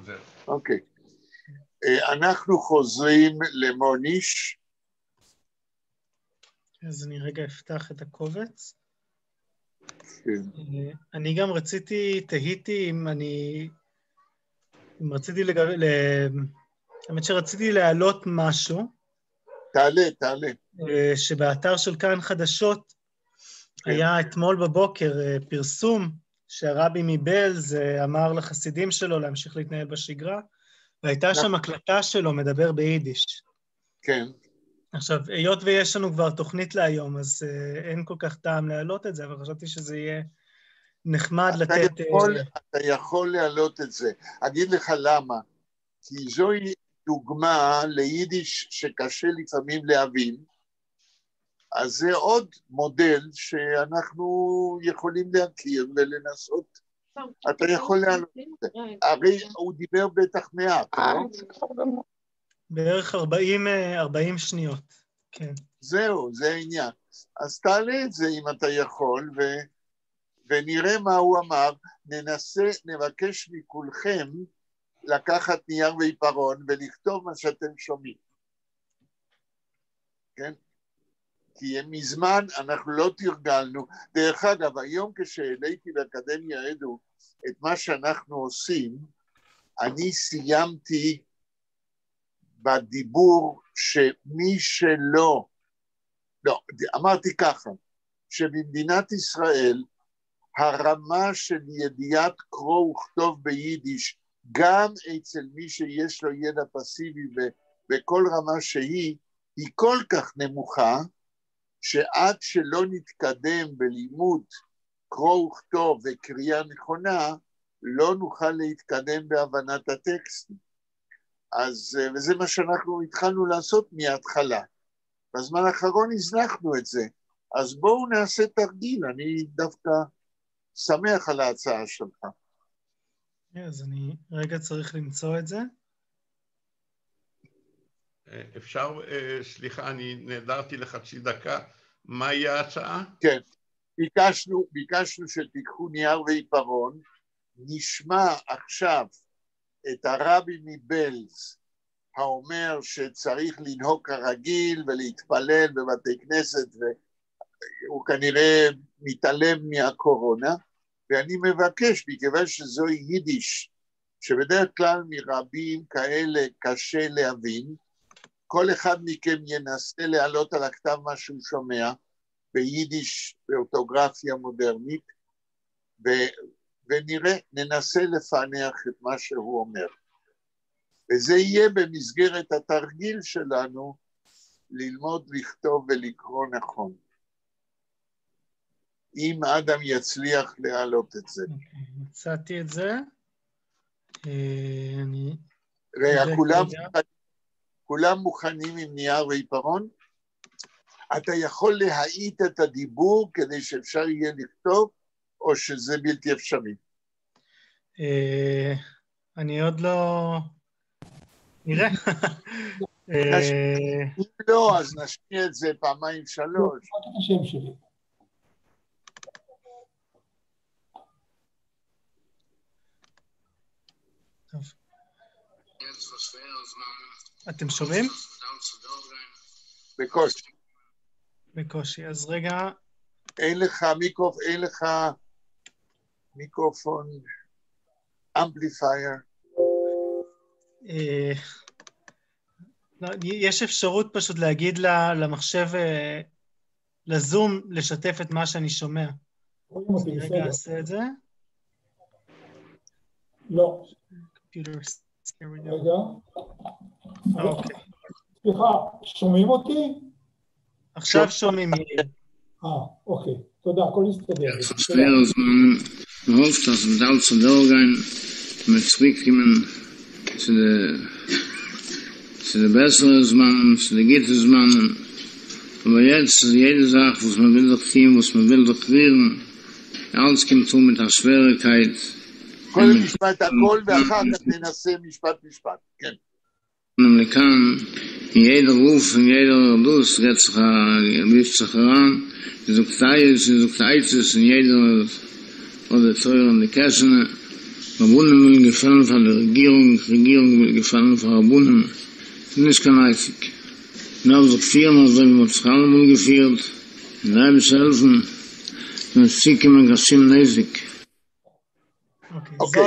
זהו. אוקיי. אנחנו חוזרים למוניש. אז אני רגע אפתח את הקובץ. כן. אני גם רציתי, תהיתי אם אני... אם רציתי לג... האמת שרציתי להעלות משהו. תעלה, תעלה. שבאתר של כאן חדשות כן. היה אתמול בבוקר פרסום שהרבי מבלז אמר לחסידים שלו להמשיך להתנהל בשגרה, והייתה שם הקלטה שלו מדבר ביידיש. כן. עכשיו, היות ויש לנו כבר תוכנית להיום, אז אין כל כך טעם להעלות את זה, אבל חשבתי שזה יהיה נחמד אתה לתת... אתה יכול להעלות את זה. אגיד לך למה. כי זוהי דוגמה ליידיש שקשה לפעמים להבין, אז זה עוד מודל שאנחנו יכולים להכיר ולנסות. אתה יכול להעלות את זה. הרי הוא דיבר בטח מעט, לא? בערך 40 שניות, כן. זהו, זה העניין. אז תעלה את זה אם אתה יכול, ונראה מה הוא אמר. ננסה, נבקש מכולכם לקחת נייר ועיפרון ולכתוב מה שאתם שומעים. כן? כי מזמן אנחנו לא תרגלנו. דרך אגב, היום כשהעליתי באקדמיה אדו את מה שאנחנו עושים, אני סיימתי בדיבור שמי שלא, לא, אמרתי ככה, שבמדינת ישראל הרמה של ידיעת קרוא וכתוב ביידיש, גם אצל מי שיש לו ידע פסיבי בכל רמה שהיא, היא כל כך נמוכה, שעד שלא נתקדם בלימוד קרוא וכתוב וקריאה נכונה, לא נוכל להתקדם בהבנת הטקסט. אז, וזה מה שאנחנו התחלנו לעשות מההתחלה. בזמן האחרון הזנחנו את זה. אז בואו נעשה תרגיל, אני דווקא שמח על ההצעה שלך. אז אני רגע צריך למצוא את זה. אפשר, סליחה, אני נעדרתי לחצי דקה, מה יהיה ההצעה? כן, ביקשנו שתיקחו נייר ועיפרון, נשמע עכשיו את הרבי מבלז, האומר שצריך לנהוג כרגיל ולהתפלל בבתי כנסת, והוא כנראה מתעלם מהקורונה, ואני מבקש, מכיוון שזוהי יידיש, שבדרך כלל מרבים כאלה קשה להבין, כל אחד מכם ינסה להעלות על הכתב מה שהוא שומע, ביידיש, באורטוגרפיה מודרנית, ונראה, ננסה לפענח את מה שהוא אומר. וזה יהיה במסגרת התרגיל שלנו, ללמוד, לכתוב ולקרוא נכון. אם אדם יצליח להעלות את זה. מצאתי את זה. רגע, כולם מוכנים עם נייר ועיפרון? אתה יכול להאיט את הדיבור כדי שאפשר יהיה לכתוב, או שזה בלתי אפשרי? אני עוד לא... נראה. אם לא, אז נשמיע את זה פעמיים שלוש. רק את השם שלי. טוב. אתם שומעים? בקושי. בקושי, אז רגע... אין לך מיקרופון, אין לך מיקרופון, amplifier. יש אפשרות פשוט להגיד למחשב, לזום, לשתף את מה שאני שומע. אני רגע אעשה את זה. לא. רגע. אוקיי. סליחה, שומעים אותי? עכשיו שומעים. אוקיי, תודה, הכל יסתדר. מען האפט אז מען דארף צו דורכגיין מען צוריקקומען צו די צו די בעסערע זמנים צו די גוטע זמנים אבער יעצט איז יעדע זאך וואס מען וויל זיך טוהן וואס מען וויל זיך רירן אלץ קומט אן מיט א שוועריקייט קודם נשמע את הכל ואחר כך ננסה משפט משפט, כן. לכאן, און יעדער רב און יעדער דאס רעדט זיך א מישט זיך אריין און זאגט דעות און זאגט עצות און יעדער האט די תורה אין די קעשענע. רבנים ווילן געפעלן פאר די רעגירונג, רעגירונג וויל געפעלן פאר רבנים, ס'איז נישט קיין עסק, מ'דארף זיך פירן אזוי ווי מ'האט זיך אלעמאל געפירט, און דער אייבערשטער העלפן זאל נישט צוקומען קיין שום נזק. אוקיי,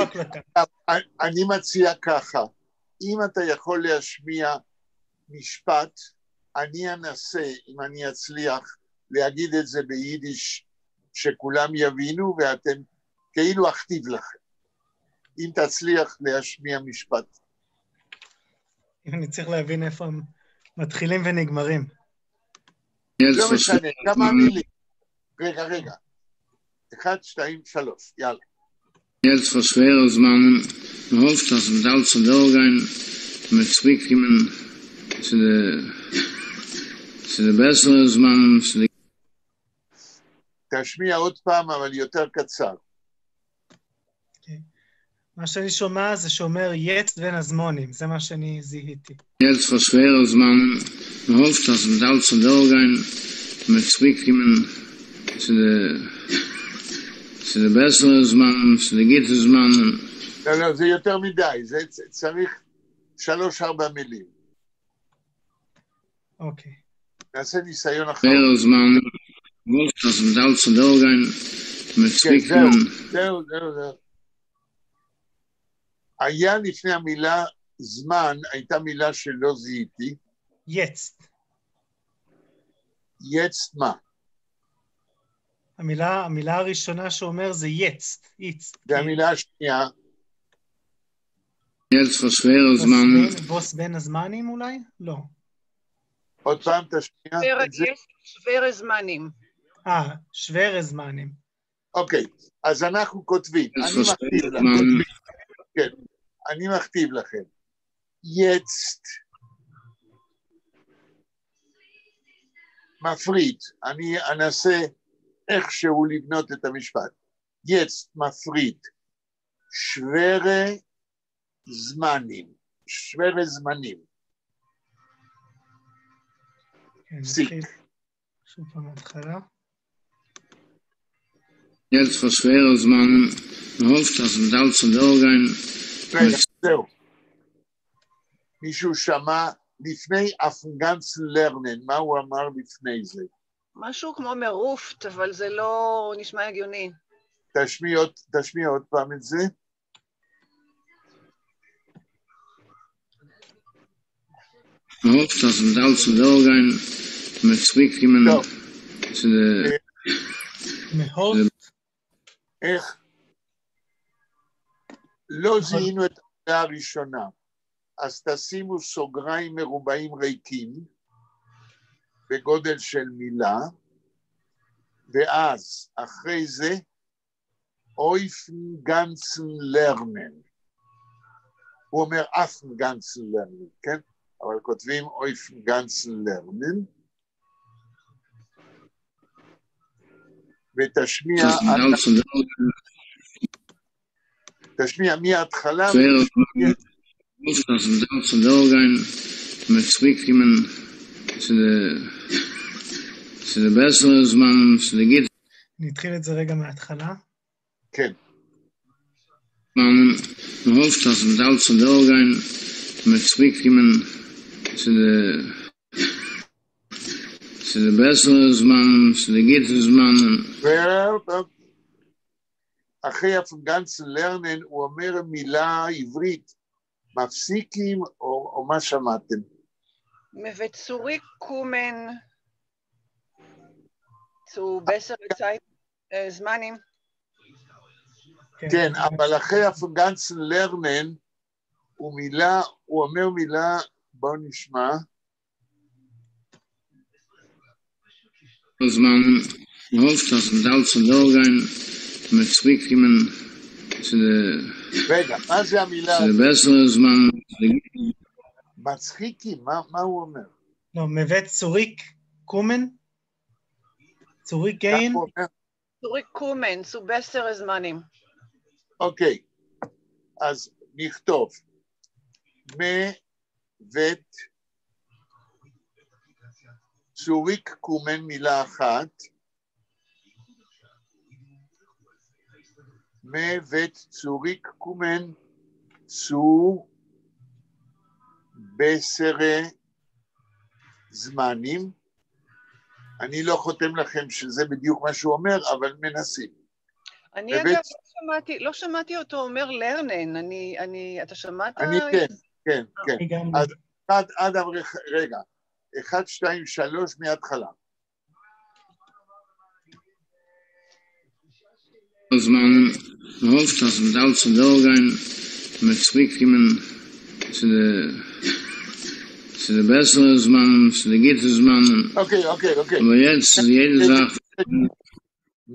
אני מציע ככה, אם אתה יכול להשמיע משפט, אני אנסה, אם אני אצליח, להגיד את זה ביידיש שכולם יבינו ואתם כאילו אכתיב לכם. אם תצליח להשמיע משפט. אני צריך להבין איפה הם מתחילים ונגמרים. לא משנה, כמה מילים. רגע, רגע. אחד, שתיים, שלוש, יאללה. יעצט פאר שווערע זמנים, מען האפט אז ס'וועט אלץ אדורכגיין, מען וועט צוריק קומען צו די צו די בעסערע זמנים, צו די. תשמיע עוד פעם, אבל יותר קצר. מה שאני שומע זה שאומר יעצט בין הזמונים, זה מה שאני זיהיתי. יעצט פאר שווערע זמנים, מען האפט אז ס'וועט אלץ אדורכגיין, מען וועט צוריק קומען צו די צו די בעסערע זמנים, צו די גוטע זמנים. לא, לא, זה יותר מדי, זה צריך שלוש-ארבע מילים. אוקיי. נעשה ניסיון אחרון. שווערע זמנים, מען האפט אז ס'וועט אלץ אדורכגיין, מען וועט צוריק קומען. זהו, זהו, זהו. היה לפני המילה זמן, הייתה מילה שלא זיהיתי. יעצט. יעצט מה? המילה הראשונה שאומר זה יעצט, איצט. והמילה השנייה? יעצט פאר שווערע זמנים. וואס בין הזמנים אולי? לא. עוד פעם תשמיע את זה. שווערע זמנים. שווערע זמנים. אוקיי, אז אנחנו כותבים. אני מכתיב לכם. כן, אני מכתיב לכם. יעצט מפריד, אני אנסה איכשהו לבנות את המשפט. יעצט מפריד שווערע זמנים, שווערע זמנים. פסיק. שוב פעם מההתחלה. יעצט פאר שווערע זמנים, מען האפט אז ס'וועט אלץ אדורכגיין. רגע, זהו. מישהו שמע לפני אויפן גאנצן לערנען, מה הוא אמר לפני זה? משהו כמו מ'רופט, אבל זה לא נשמע הגיוני. תשמיע עוד פעם את זה. מען האפט אז ס'וועט אלץ אדורכגיין, מען וועט צוריקקומען צו די... מ'האפט. איך? לא זיהינו את המילה הראשונה, אז תשימו סוגריים מרובעים ריקים בגודל של מילה, ואז אחרי זה אויפן גאנצן לערנען. הוא אומר אויפן גאנצן לערנען, כן? אבל כותבים אויפן גאנצן לערנען. ותשמיע תשמיע מההתחלה. מ'וועט צוריקקומען צו די בעסערע זמנים, צו די גוטע. אני אתחיל את זה רגע מההתחלה. כן. מען האפט אז ס'וועט אלץ אדורכגיין, מ'וועט צוריקקומען צו די בעסערע זמנים, צו די גוטע זמנים. אחרי אויפן גאנצן לערנען, הוא אומר מילה עברית, מפסיקים או מה שמעתם? מ'וועט צוריקקומען צו בעסערע זמנים. כן, אבל אחרי אויפן גאנצן לערנען, הוא מילה, הוא אומר מילה, בואו נשמע. זמנים, מ'האפט אז ס'וועט אלץ אדורכגיין, מ'וועט צוריקקומען צו די... רגע, מה זה המילה? צו די בעסערע זמנים. מצחיקים, מה הוא אומר? לא, מ'וועט צוריק קומען? צוריק גיין? צוריק קומען, צו בעסערע זמנים. אוקיי, אז נכתוב. מ'וועט צוריק קומען מילה אחת. מע וועט צוריקקומען צו בעסערע זמנים. אני לא חותם לכם שזה בדיוק מה שהוא אומר, אבל מנסים. אני אגב לא שמעתי אותו אומר לערנען, אתה שמעת? אני כן, כן, כן. אז אדם, רגע, 1, 2, 3 מההתחלה. זמנים, מען האפט אז מ'וועט אלץ אדורכגיין מ'וועט צוריק קומען צו די צו די בעסערע זמנים, צו די גוטע זמנים, אוקיי, אוקיי, אוקיי. אבער יעצט איז יעדע זאך.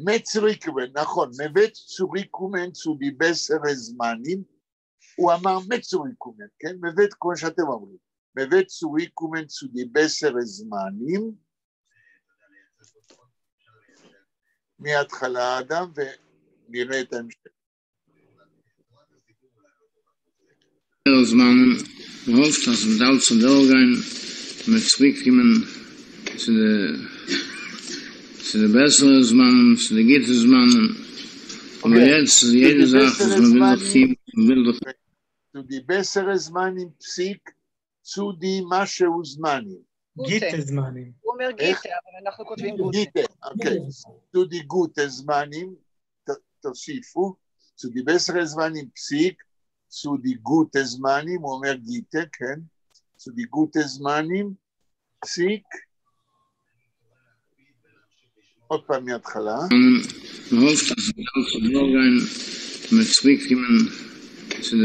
מ'עט צוריקקומען, נכון, מ'וועט צוריקקומען צו די בעסערע זמנים, הוא אמר מ'עט צוריקקומען, כן? מ'וועט, כמו שאתם אומרים, מ'וועט צוריקקומען צו די בעסערע זמנים, מההתחלה אדם, ונראה את ההמשך. זמנים, מען האפט אז מ'וועט אלץ אדורכגיין, מ'וועט צוריק קומען צו די צו די בעסערע זמנים, צו די גוטע זמנים, אבער יעצט איז יעדע זאך וואס מען וויל זיך טון, מען וויל זיך. צו די בעסערע זמנים פסיק צו די משהו זמנים. גוטע זמנים. הוא אומר גוטע, אבל אנחנו כותבים גוטע. גוטע, אוקיי. צו די גוטע זמנים, תוסיפו, צו די בעסערע זמנים פסיק, צו די גוטע זמנים, הוא אומר גוטע, כן? צו די גוטע זמנים, פסיק, עוד פעם מההתחלה. מען האפט אז מ'וועט אלץ אדורכגיין, מ'וועט צוריק קומען צו די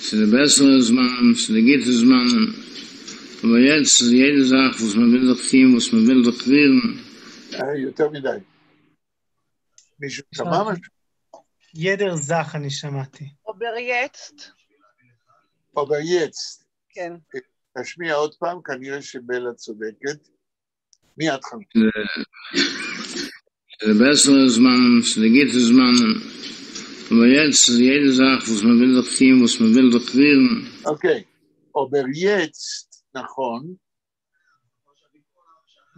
צו די בעסערע זמנים, צו די גוטע זמנים, אבער יעצט איז יעדע זאך וואס מען וויל זיך טון, וואס מען וויל זיך רירן. יותר מדי. מישהו שמע משהו? יעדער זאך אני שמעתי. אבער יעצט. אבער יעצט. כן. תשמיע עוד פעם, כנראה שבלה צודקת. מההתחלה. צו די בעסערע זמנים, צו די גוטע זמנים, אבער יעצט איז יעדע זאך וואס מען וויל זיך טון, וואס מען וויל זיך רירן. אוקיי, אבער יעצט, נכון,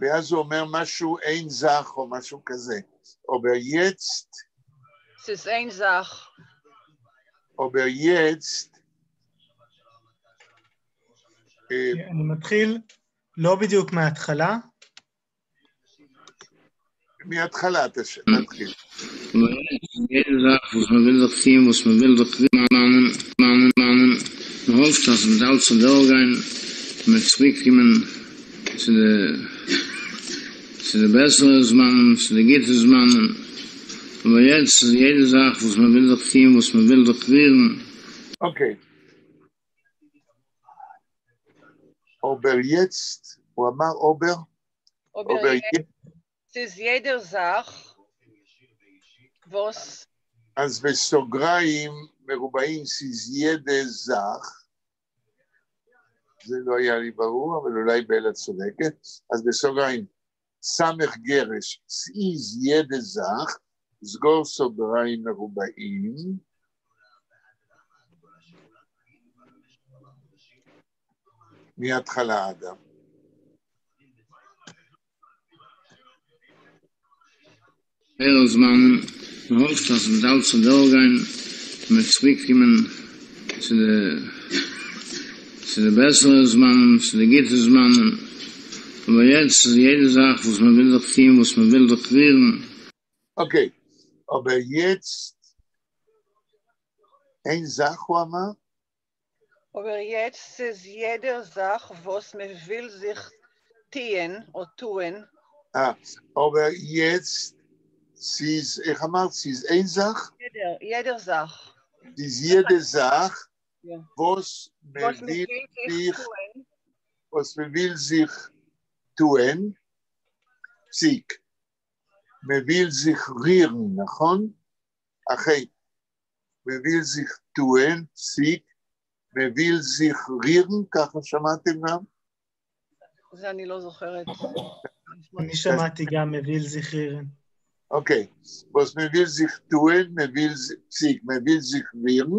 ואז הוא אומר משהו איין זאך או משהו כזה, אבער יעצט... ס'איז איין זאך. אבער יעצט... אני מתחיל לא בדיוק מההתחלה. מההתחלה תתחיל. יעדע זאך וואס מען וויל זיך טון, וואס מען וויל זיך רירן, מען האפט אז מ'וועט אלץ אדורכגיין, מ'וועט צוריק קומען צו די צו די בעסערע זמנים, צו די גוטע זמנים, אבער יעצט איז יעדע זאך וואס מען וויל זיך טון, וואס מען וויל זיך רירן. אוקיי. אבער יעצט, הוא אמר אבער? אבער יעצט איז יעדער זאך וואס... אז בסוגריים מרובעים ס'איז יעדע זאך, זה לא היה לי ברור, אבל אולי בלה צודקת, אז בסוגריים סמך גרש, ס'איז יעדע זאך, סגור סוגריים מרובעים, מההתחלה אדם. בעסערע זמנים, מען האפט אז מ'וועט אלץ אדורכגיין, מ'וועט צוריק קומען צו די צו די בעסערע זמנים, צו די גוטע זמנים, אבער יעצט איז יעדע זאך וואס מען וויל זיך טון, וואס מען וויל זיך רירן. אוקיי, אבער יעצט איין זאך הוא אמר? אבער יעצט איז יעדער זאך וואס מען וויל זיך טוען או טוען. אבער יעצט ס'איז, איך אמרת ס'איז איין זאך? יעדער, יעדער זאך. ס'איז יעדע זאך וואס מען וויל זיך, וואס מען וויל זיך טוען, פסיק, מען וויל זיך רירן, נכון? אחי, מען וויל זיך טוען, פסיק, מען וויל זיך רירן, ככה שמעתם גם? זה אני לא זוכרת. אני שמעתי גם מען וויל זיך רירן. אוקיי, וואס מען וויל זיך טוען, מען וויל, פסיק, מען וויל זיך רירן,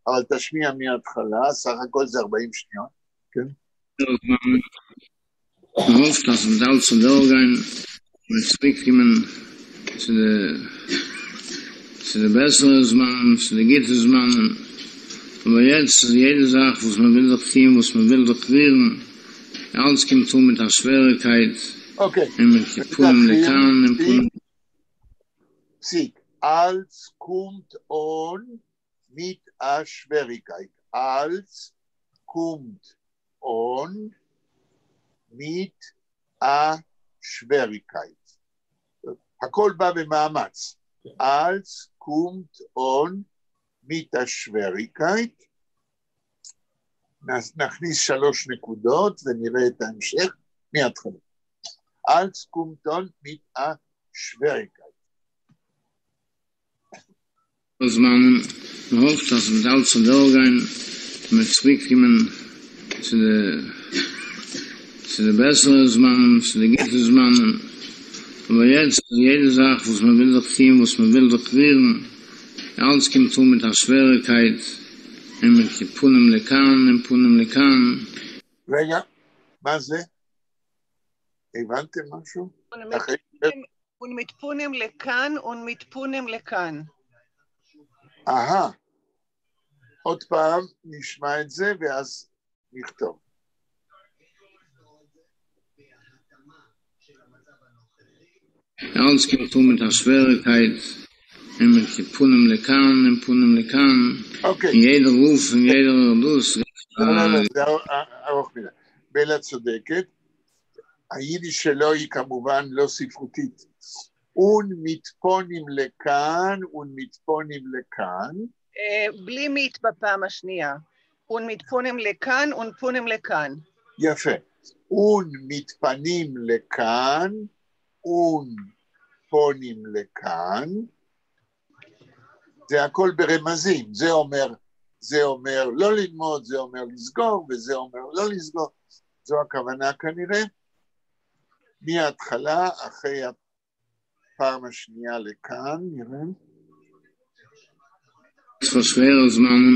אבל תשמיע מההתחלה, סך הכל זה 40 שניות, כן? מען האפט אז מ'וועט אלץ אדורכגיין, מ'וועט צוריק קומען צו די צו די בעסערע זמנים, צו די גוטע זמנים, אבער יעצט איז יעדע זאך וואס מען וויל זיך טון, וואס מען וויל זיך רירן, אלץ קומט אן מיט א שוועריקייט, אוקיי, און מיט פנים לכאן און פנים. פסיק, אלץ קומט אן מיט א שוועריקייט, אלץ קומט אן מיט א שוועריקייט. הכל בא במאמץ. אלץ קומט אן מיט א שוועריקייט. נכניס שלוש נקודות ונראה את ההמשך מההתחלה. אלץ קומט אן מיט א שוועריקייט. זמנים, מען האפט אז ס'וועט אלץ אדורכגיין און מ'וועט צוריק קומען צו די צו די בעסערע זמנים, צו די גוטע זמנים, אבער יעצט איז יעדע זאך וואס מען וויל זיך טון, וואס מען וויל זיך רירן, אלץ קומט אן מיט א שוועריקייט, און מיט פנים לכאן און פנים לכאן. רגע, מה זה? הבנתם משהו? און מיט פנים לכאן און מיט פנים לכאן. אהה, עוד פעם נשמע את זה ואז נכתוב. אלץ קומט אן מיט א שוועריקייט, און מיט פנים לכאן און פנים לכאן, אוקיי. און יעדער רוף און יעדער דאס. לא, לא, לא, זה ארוך מדי. בלה צודקת, היידיש שלו היא כמובן לא ספרותית. און מיט פנים לכאן און מיט פנים לכאן. בלי מיט בפעם השנייה. און מיט פנים לכאן און פנים לכאן. יפה. און מיט פנים לכאן און פנים לכאן. זה הכל ברמזים, זה אומר, זה אומר לא ללמוד, זה אומר לסגור, וזה אומר לא לסגור. זו הכוונה כנראה. מההתחלה, אחרי הפעם השנייה לכאן, נראה. פאר שווערע זמנים,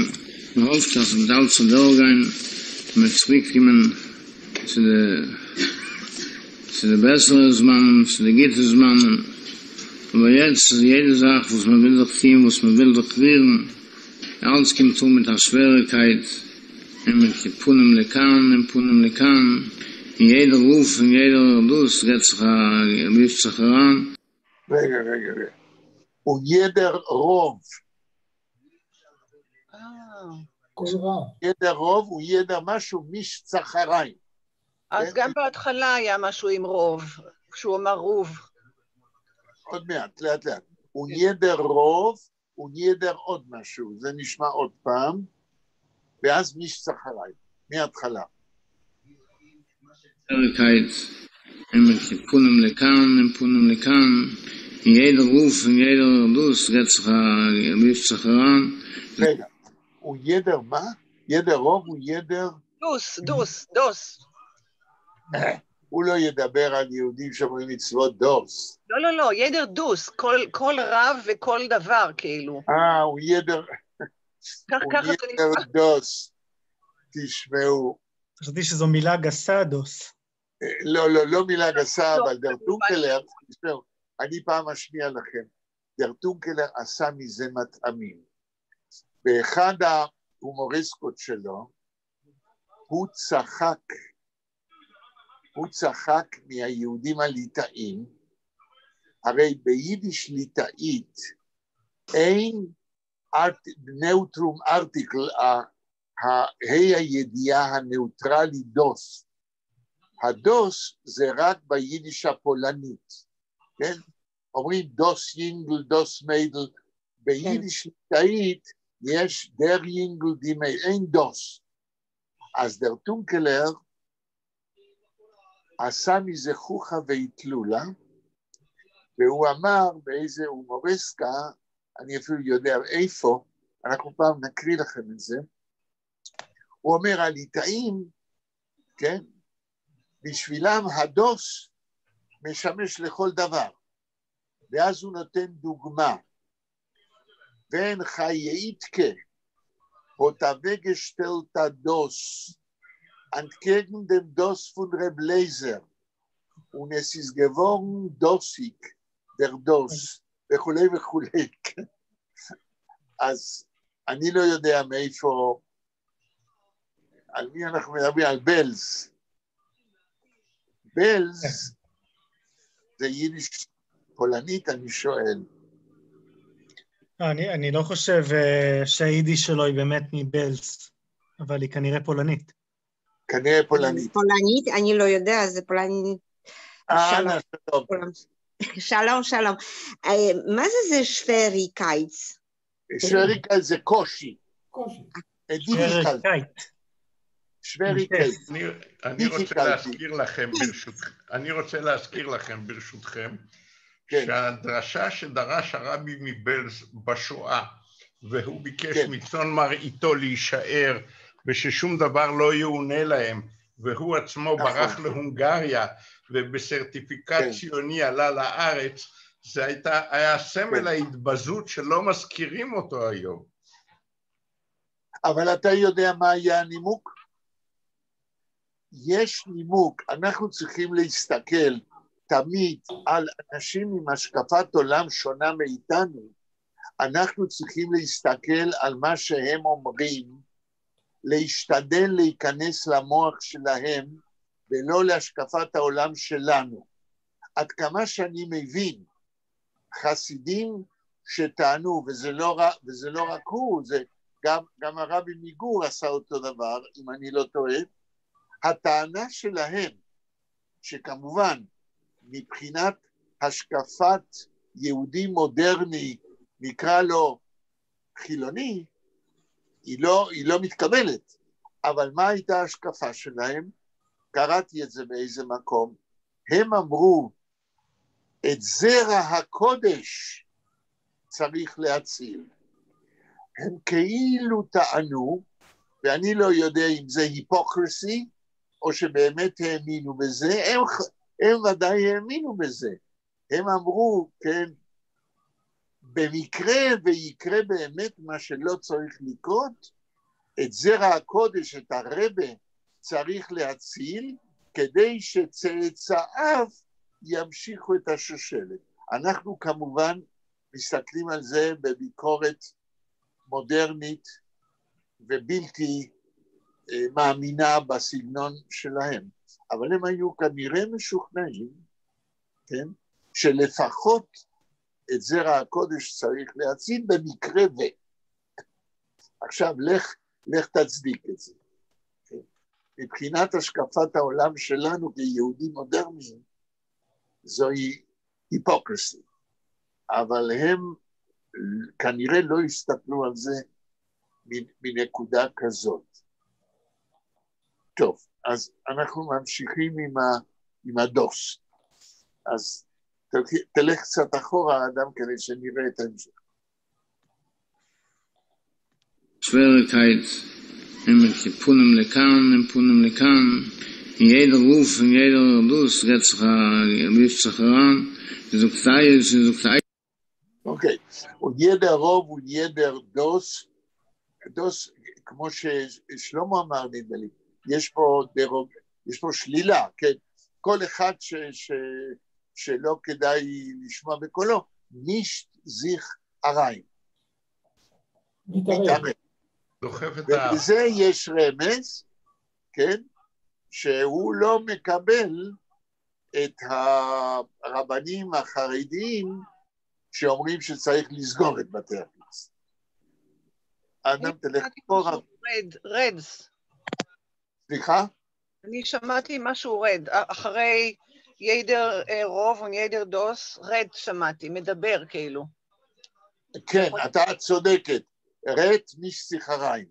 מען האפט אז ס'וועט אלץ אדורכגיין און מ'וועט צוריק קומען צו די צו די בעסערע זמנים, צו די גוטע זמנים, אבער יעצט איז יעדע זאך וואס מען וויל זיך טון, וואס מען וויל זיך רירן, אלץ קומט אן מיט א שוועריקייט, און מיט פנים לכאן און פנים לכאן, און יעדער רוף און יעדער דאס רעדט זיך א מישט זיך אריין. רגע, רגע, רגע. און יעדער רוב. כל רב. יעדער רוב און יעדער משהו מישט זיך אריין. אז גם בהתחלה היה משהו עם רוב, כשהוא אמר רוב. עוד מעט, לאט לאט. און יעדער רוב און יעדער עוד משהו, זה נשמע עוד פעם, ואז מישט זיך אריין, מההתחלה. שוועריקייט, און מיט פנים לכאן און פנים לכאן, און יעדער רוף און יעדער דאס רעדט זיך א מישט זיך אריין. רגע, און יעדער מה? יעדער רוב און יעדער? דאס, דאס, דאס. הוא לא ידבר על יהודים שומרי מצוות דאס. לא, לא, לא, יעדער דאס, כל רב וכל דבר, כאילו. הוא יעדער... ככה זה נשמע. דאס, תשמעו. חשבתי שזו מילה גסה, דאס. לא, לא, לא מילה גסה, אבל דער טונקלער, תשמעו, אני פעם אשמיע לכם, דער טונקלער עשה מזה מטעמים. באחד ההומוריסקות שלו, הוא צחק, הוא צחק מהיהודים הליטאים, הרי ביידיש ליטאית אין נאוטרום ארטיקל, ה' הידיעה הנאוטרלי דאס. הדאס זה רק ביידיש הפולנית, כן? אומרים דאס ייִנגל, דאס מיידל, ביידיש ליטאית יש דער ייִנגל, די מיידל, אין דאס. אז דער טונקלער עשה מזה חוכא ואטלולא, והוא אמר באיזה הומורסקה, אני אפילו יודע איפה, אנחנו פעם נקריא לכם את זה, הוא אומר, הליטאים, כן, בשבילם הדאס משמש לכל דבר, ואז הוא נותן דוגמה, ווען חיה איטקע האָט אַוועקגעשטעלט אַ דאָס אַנטקעגן דעם דאָס פֿון רב לייזער, און עס איז געוואָרן דאָסיק, דער דאָס, וכולי וכולי. אז אני לא יודע מאיפה, על מי אנחנו מדברים? על בלז. בלז זה יידיש פולנית, אני שואל. אני לא חושב שהיידיש שלו היא באמת מבלז, אבל היא כנראה פולנית. כנראה פולנית. פולנית? אני לא יודע, זה פולנית. אנא, שלום. שלום, שלום. מה זה שוועריקייט? שוועריקייט זה קושי. קושי. שוועריקייט. שוועריקייט. אני רוצה להזכיר לכם ברשותכם, אני רוצה להזכיר לכם ברשותכם, כן. שהדרשה שדרש הרבי מבלז בשואה, והוא ביקש כן. מצאן מרעיתו להישאר, וששום דבר לא יאונה להם, והוא עצמו נכון. ברח להונגריה, ובסרטיפיקט כן. ציוני עלה לארץ, זה היה סמל כן. ההתבזות שלא מזכירים אותו היום. אבל אתה יודע מה היה הנימוק? יש נימוק, אנחנו צריכים להסתכל תמיד על אנשים עם השקפת עולם שונה מאיתנו, אנחנו צריכים להסתכל על מה שהם אומרים, להשתדל להיכנס למוח שלהם ולא להשקפת העולם שלנו. עד כמה שאני מבין, חסידים שטענו, וזה לא רק הוא, זה גם הרבי מגור עשה אותו דבר, אם אני לא טועה, הטענה שלהם, שכמובן מבחינת השקפת יהודי מודרני, נקרא לו חילוני, היא לא מתקבלת. אבל מה הייתה ההשקפה שלהם? קראתי את זה באיזה מקום. הם אמרו, את זרע הקודש צריך להציל. הם כאילו טענו, ואני לא יודע אם זה היפוקרסי, או שבאמת האמינו בזה, הם ודאי האמינו בזה. הם אמרו, כן, במקרה ויקרה באמת מה שלא צריך לקרות, את זרע הקודש, את הרבה, צריך להציל, כדי שצאצאיו ימשיכו את השושלת. אנחנו כמובן מסתכלים על זה בביקורת מודרנית ובלתי מאמינה בסגנון שלהם. אבל הם היו כנראה משוכנעים, כן, שלפחות את זרע הקודש צריך להציל במקרה ו. עכשיו, לך תצדיק את זה. כן? מבחינת השקפת העולם שלנו כיהודים מודרניים, זוהי היפוקרסי. אבל הם כנראה לא הסתכלו על זה מנקודה כזאת. טוב, אז אנחנו ממשיכים עם הדוס. אז תלך קצת אחורה, אדם, כדי שנראה את ההמשך. שוועריקייט, הם פונים לכאן, הם פונים לכאן, יעדר רוף, יעדר דוס, רצח, רצח רן, זוקטאי, זוקטאי. אוקיי, ידע רוב וידע דוס, דוס, כמו ששלמה אמר, נדמה לי, יש פה דירוג, יש פה שלילה, כן? כל אחד שלא כדאי לשמוע בקולו, נישט זיך אריין. מתערב. דוחף את האף. ובזה יש רמז, כן? שהוא לא מקבל את הרבנים החרדיים שאומרים שצריך לסגור את בתי הכנסת. אדם תלך אחורה. רדס. סליחה? אני שמעתי משהו רד, אחרי יעדר רוב או יעדר דוס, רד שמעתי, מדבר כאילו. כן, אתה צודקת. רט מיש שיחריים.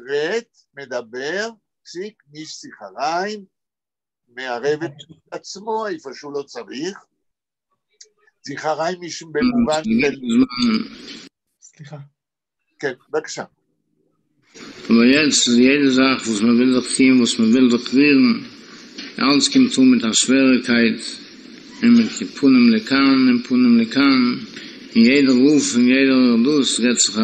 רט מדבר, פסיק מיש שיחריים, מערב את עצמו איפה שהוא לא צריך. שיחריים יש במובן של... סליחה. כן, בבקשה. Aber jetzt, jede Sache, was man will doch tun, was man will doch rühren, alles kommt zu mit der Schwierigkeit, mit Punim lekan, mit Punim lekan, in jeder Ruf, in jeder Dus, geht sich,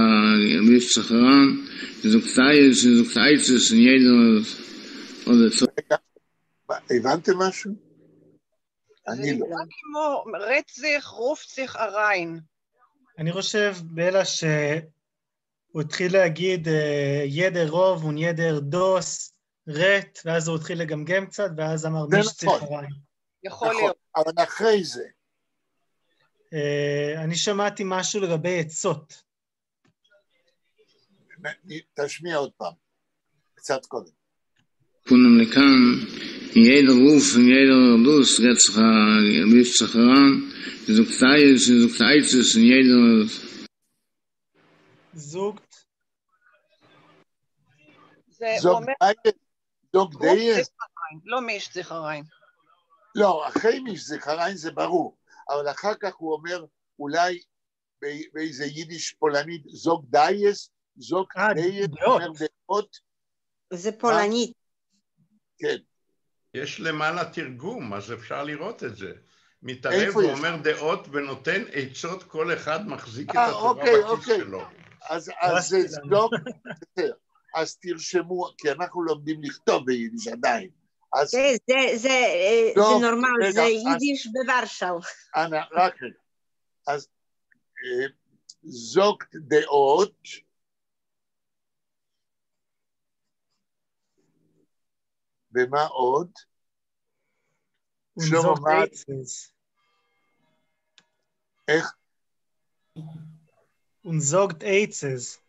wirft sich heran, sucht Eis, sucht Eis, in jeder, oder so. הבנתם משהו? אני לא. זה נראה כמו רצח, רוף צריך אריין. אני חושב, בלה, הוא התחיל להגיד יעדער רב און יעדער דאָס רעדט, ואז הוא התחיל לגמגם קצת, ואז אמר מישט זיך אַרײַן. יכול נכון, להיות. אבל אחרי זה. אני שמעתי משהו לגבי עצות. תשמיע עוד פעם, קצת קודם. פונעם לכאן, און יעדער רב און יעדער דאָס רעדט זיך אַ מישט זיך אַרײַן, און זאָגט דעות און זאָגט עצות און יעדער זאָגט. זה, הוא זאָגט אומר... דעות, זאָגט רופט דעות. זיך אַרײַן, לא מישט זיך אַרײַן. לא, אחרי מישט זיך אַרײַן זה ברור, אבל אחר כך הוא אומר, אולי באיזה יידיש פולנית, זאָגט דעות, זאָגט דעות, דעות. אומר דעות. זה פולנית. כן. יש למעלה תרגום, אז אפשר לראות את זה. מתערב איפה יש? ואומר דעות ונותן עצות, כל אחד מחזיק את התורה אוקיי, בכיס אוקיי. שלו. אז זה זאָגט, בסדר. אז תרשמו, כי אנחנו לומדים לכתוב ביידיש עדיין. אז כן, זה טוב, נורמל, רגע, זה אז יידיש בוורשאו. אנא, רק רגע. אז זאָגט דעות, ומה עוד? שלמה, און זאָגט מה? עצות. איך? און זאָגט עצות.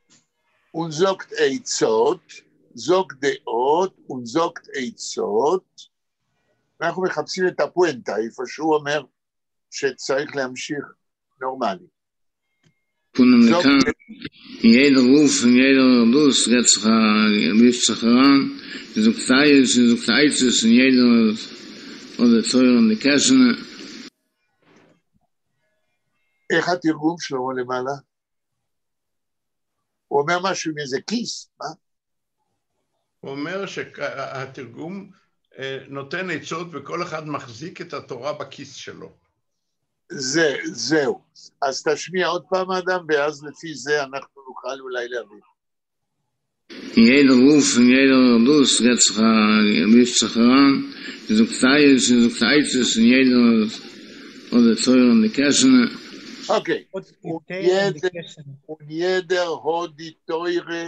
און זאָגט עצות, זאָגט דעות, און זאָגט עצות. אנחנו מחפשים את הפואנטה, איפה שהוא אומר שצריך להמשיך נורמלי. פונעם זאָגט לכאן, און יעדער רב און יעדער דאָס רעדט זיך אַ מישט זיך אַרײַן, און זאָגט דעות און זאָגט עצות און יעדער האָט די תורה אין די קעשענע. איך התרגום שלמה למעלה? הוא אומר משהו עם איזה כיס, מה? הוא אומר שהתרגום נותן עצות וכל אחד מחזיק את התורה בכיס שלו. זהו. אז תשמיע עוד פעם אדם, ואז לפי זה אנחנו נוכל אולי להבין. און יעדער רב און יעדער דאָס רעדט זיך אַ מישט זיך אַרײַן, און זאָגט דעות און זאָגט עצות און יעדער האָט די תורה אין די קעשענע. אוקיי. עוד תורה אין די קעשענע. און יעדער האָט די תורה,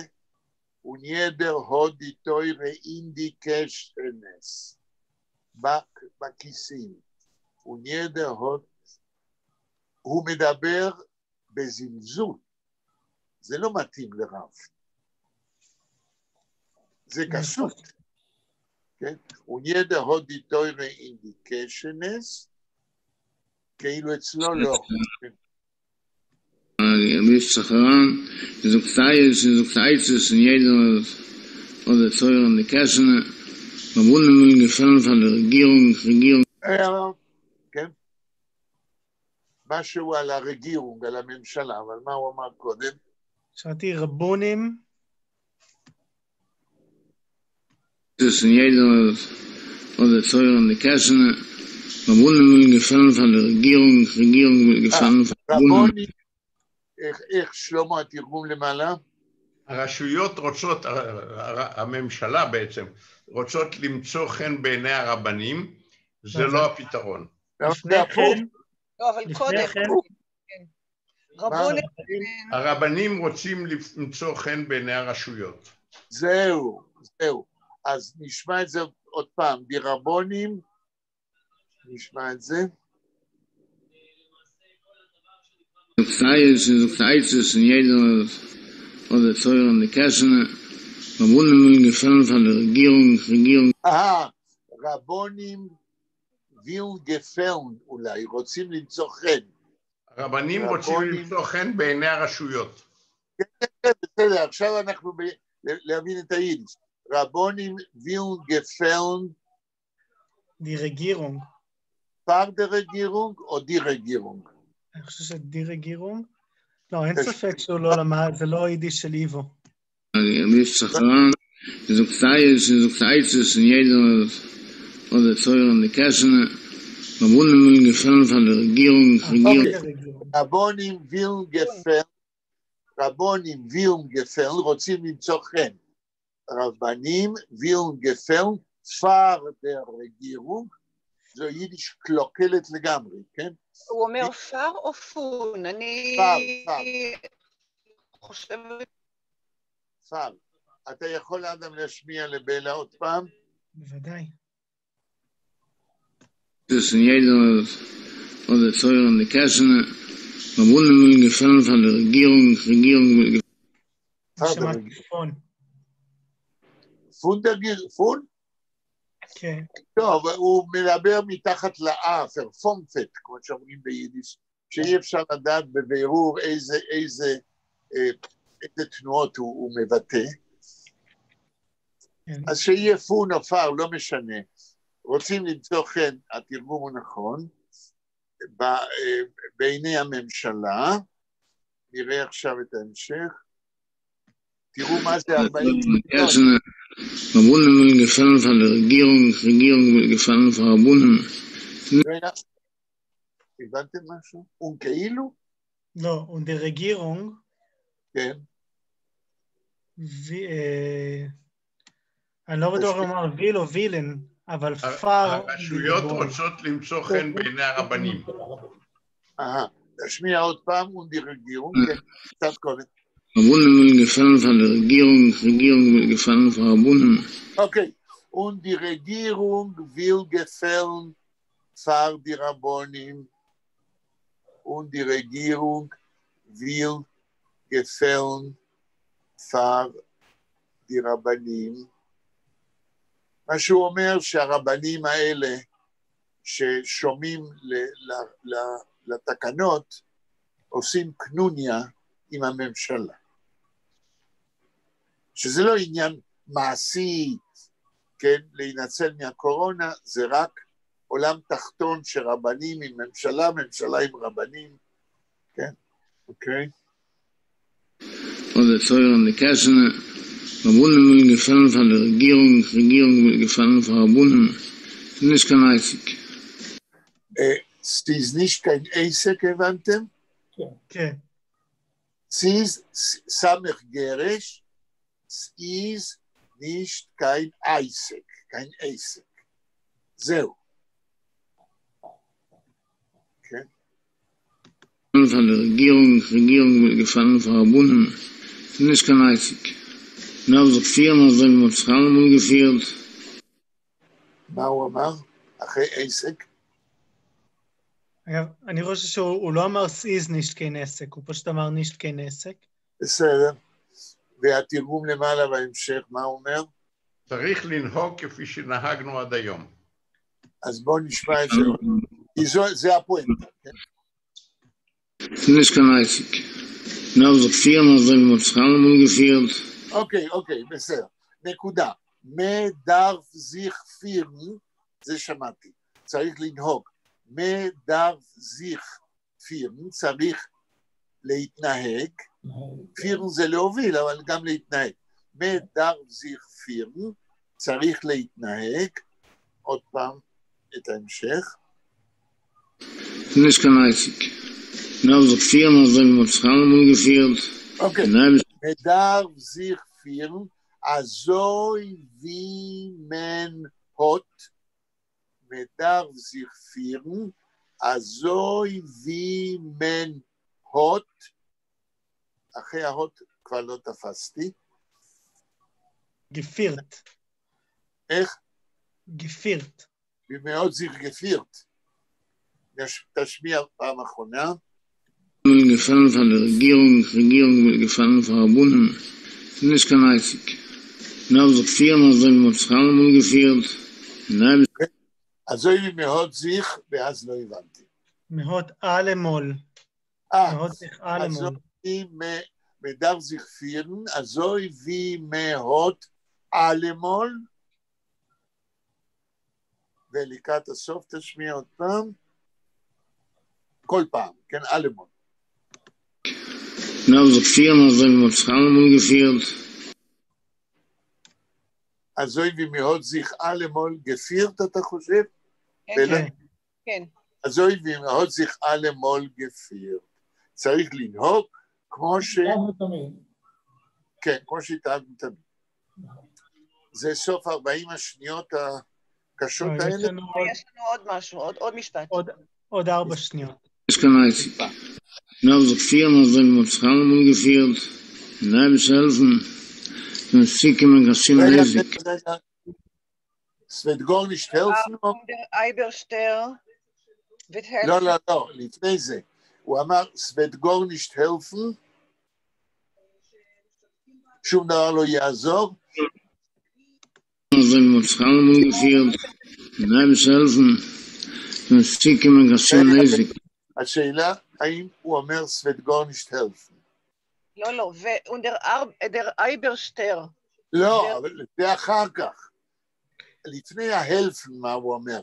און יעדער האָט די תורה אין די קעשענעס. בכיסים. און יעדער האָט, הוא מדבר בזלזול. זה לא מתאים לרב. זה גסות. כן? און יעדער האָט די תורה אין די קעשענעס, כאילו אצלו לא. מישט זיך אַרײַן, און זאָגט דעות און זאָגט עצות און יעדער האָט די תורה אין די קעשענע. רבנים ווילן געפֿעלן פֿאַר דער רעגירונג, רעגירונג. כן? משהו על ה רעגירונג, על הממשלה, אבל מה הוא אמר קודם? שמעתי רבונים. און יעדער האָט די תורה אין די קעשענע. רבנים ווילן געפֿעלן פֿאַר דער רעגירונג, רעגירונג וויל געפֿעלן פֿאַר רבנים. רבונים, איך שלמה התרגום למעלה? הרשויות רוצות, הממשלה בעצם, רוצות למצוא חן בעיני הרבנים, זה לא הפתרון. לפני כן, לא, אבל לפני קודם, כן, כן. רבונים, הרבנים רוצים למצוא חן בעיני הרשויות. זהו, זהו. אז נשמע את זה עוד פעם. די רבונים, נשמע את זה. זאָגט דעות און זאָגט עצות און יעדער האָט די תורה אין די קעשענע. רבנים ווילן געפֿעלן פֿאַר דער רעגירונג, רעגירונג. רבונים ווילן געפֿעלן אולי, רוצים למצוא חן. הרבנים רוצים רבונים למצוא חן בעיני הרשויות. כן, בסדר, עכשיו אנחנו להבין את היידיש. רבונים ווילן געפֿעלן די רעגירונג. פֿאַר דער רעגירונג או די רעגירונג? אני חושב שדי רעגירונג. לא, אין ספק שהוא לא למד, זה לא יידיש של איבו. מישט זיך אַרײַן, און זאָגט דעות און זאָגט עצות און יעדער האָט די תורה אין די קעשענע. רבנים ווילן געפֿעלן פֿאַר דער רעגירונג, רעגירונג. רבונים ווילן געפֿעלן, רבונים ווילן געפֿעלן, רוצים למצוא חן. רבנים ווילן געפֿעלן פֿאַר דער רעגירונג, זו יידיש קלוקלת לגמרי, כן? הוא אומר פֿאַר או פֿון? אני פֿאַר, פֿאַר. חושבת פאר. אתה יכול אדם להשמיע לבלה עוד פעם? בוודאי. דאס אין יעדער האט די תורה אין די קעשענע, רבנים ווילן געפעלן פאר די רעגירונג, רעגירונג וויל פאר די שמעתי רעגירונג. פון. פון דער גירונג? פון? כן. טוב, הוא מדבר מתחת לאף, ערפומפת, כמו שאומרים ביידיש, שאי אפשר לדעת בבירור איזה, איזה, איזה תנועות הוא מבטא. כן. אז שיהיה פון או פאר, לא משנה. רוצים למצוא חן, התרגום הוא נכון, בעיני הממשלה, נראה עכשיו את ההמשך, תראו מה זה 40 קעשענע, רבנים ווילן געפעלן פאר די רעגירונג, רעגירונג וויל געפעלן פאר רבנים. רגע, הבנתם משהו? און כאילו? לא, און די רעגירונג, כן. אני לא בטוח אם אמר וויל או ווילן, אבל פאר... הרשויות רוצות למצוא חן בעיני הרבנים. אהה, תשמיע עוד פעם, און די רעגירונג, כן, קצת קודם. רבנים ווילן געפעלן פאר די רעגירונג, רעגירונג וויל געפעלן פאר רבנים. אוקיי, און די רעגירונג וויל געפעלן פאר די רבנים, און די רעגירונג וויל געפעלן פאר די רבנים. מה שהוא אומר שהרבנים האלה ששומעים לתקנות עושים קנוניה עם הממשלה. שזה לא עניין מעשי, כן, להינצל מהקורונה, זה רק עולם תחתון שרבנים עם ממשלה, ממשלה עם רבנים, כן, אוקיי. און די תורה אין די קעשענע, רבנים ווילן געפעלן פאר די רעגירונג, רעגירונג וויל געפעלן פאר רבנים, ס'איז נישט קיין עסק. ס'איז נישט קיין עסק, הבנתם? כן. ס'איז סמך גרש, ס'איז נישט קיין עסק, קיין עסק. זהו. כן. פאר די רעגירונג, רעגירונג וויל געפעלן פאר רבנים, ס'איז נישט קיין עסק. מ'דארף זיך פירן אזוי ווי מ'האט זיך אלעמאל געפירט. מה הוא אמר? אחרי עסק? אגב, אני חושב שהוא לא אמר ס'איז נישט קיין עסק, הוא פשוט אמר נישט קיין עסק. בסדר. והתרגום למעלה בהמשך, מה הוא אומר? צריך לנהוג כפי שנהגנו עד היום. אז בואו נשמע את זה. כי זה הפואנטה, כן? ס'איז נישט קיין עסק. מ'דארף זיך פירן אזוי ווי מ'האט זיך אלעמאל געפירט. אוקיי, אוקיי, בסדר. נקודה. מ'דארף זיך פירן, זה שמעתי, צריך לנהוג. מ'דארף זיך פירן, צריך להתנהג. פירן זה להוביל, אבל גם להתנהג. מ'דארף זיך פירן, צריך להתנהג. עוד פעם, את ההמשך. ס'איז נישט קיין עסק. מ'דארף זיך פירן אזוי ווי מ'האט זיך אלעמאל געפירט. אוקיי, מ'דארף זיך פירן אזוי ווי מען האט, מ'דארף זיך פירן אזוי ווי מען האט, אחרי ההאט כבר לא תפסתי. געפירט. איך? געפירט. ווי מ'האט זיך געפירט. תשמיע פעם אחרונה. ווילן געפעלן פאר די רעגירונג, רעגירונג וויל געפעלן פאר רבנים, ס'איז נישט קיין עסק. מ'דארף זיך פירן אזוי ווי מ'האט זיך אלעמאל געפירט, און אייביג. אזוי ווי מ'האט זיך, ואז לא הבנתי. מ'האט אלעמאל. מ'האט זיך אלעמאל. אזוי ווי מ'דארף זיך פירן, אזוי ווי מ'האט אלעמאל, ולקראת הסוף תשמיע עוד פעם, כל פעם, כן, אלעמאל. מ'דארף זיך פירן אזוי ווי מ'האט זיך אלעמאל געפירט. אזוי ווי מ'האט זיך אלעמאל געפירט, אתה חושב? כן. כן. אזוי ווי מ'האט זיך אלעמאל געפירט. צריך לנהוג כמו ש... כן, כמו שהתנהגנו תמיד. זה סוף 40 השניות הקשות האלה? יש לנו עוד משהו, עוד משפט. עוד 4 שניות. נישט קיין עסק. מ'דארף זיך פירן אזוי ווי מ'האט זיך אלעמאל געפירט, און אייבערשטער העלפן. ס'וועט צוקומען קיין שום רגע, נזק. רגע, רגע. ס'וועט גאָרנישט העלפֿן? דער אייבערשטער וועט לא, העלפֿן. לא, לא, לפני זה. הוא אמר, ס'וועט גאָרנישט העלפֿן, שום דבר לא יעזור. אַזוי ווי מ'האָט זיך אַלעמאָל געפֿירט, און דער אייבערשטער העלפֿן, ס'וועט צוקומען קיין שום נזק. השאלה, האם הוא אומר ס'וועט גאָרנישט העלפֿן? לא, לא, און דער אייבערשטער. לא, אבל זה אחר כך. לפני ההלפן, מה הוא אומר?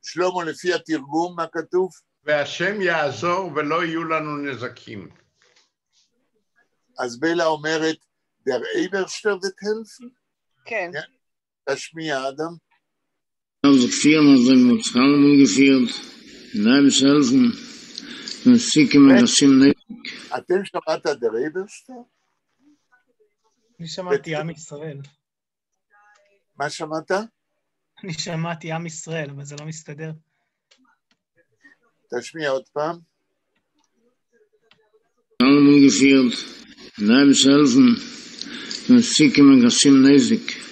שלמה, לפי התרגום, מה כתוב? והשם יעזור ולא יהיו לנו נזקים. אז בלה אומרת, דער אייבערשטער וועט העלפֿן? כן. תשמיע, אדם. דאַרף זיך פֿירן אַזוי ווי מ'האָט זיך אַלעמאָל געפֿירט, און דער אייבערשטער העלפֿן, ס'וועט צוקומען קיין שום נזק. אתם שמעת דער אייבערשטער? אני שמעתי עם ישראל. מה שמעת? אני שמעתי עם ישראל, אבל זה לא מסתדר. תשמיע עוד פעם. אַלעמאָל געפֿירט, און דער אייבערשטער העלפֿן, ס'וועט צוקומען קיין שום נזק.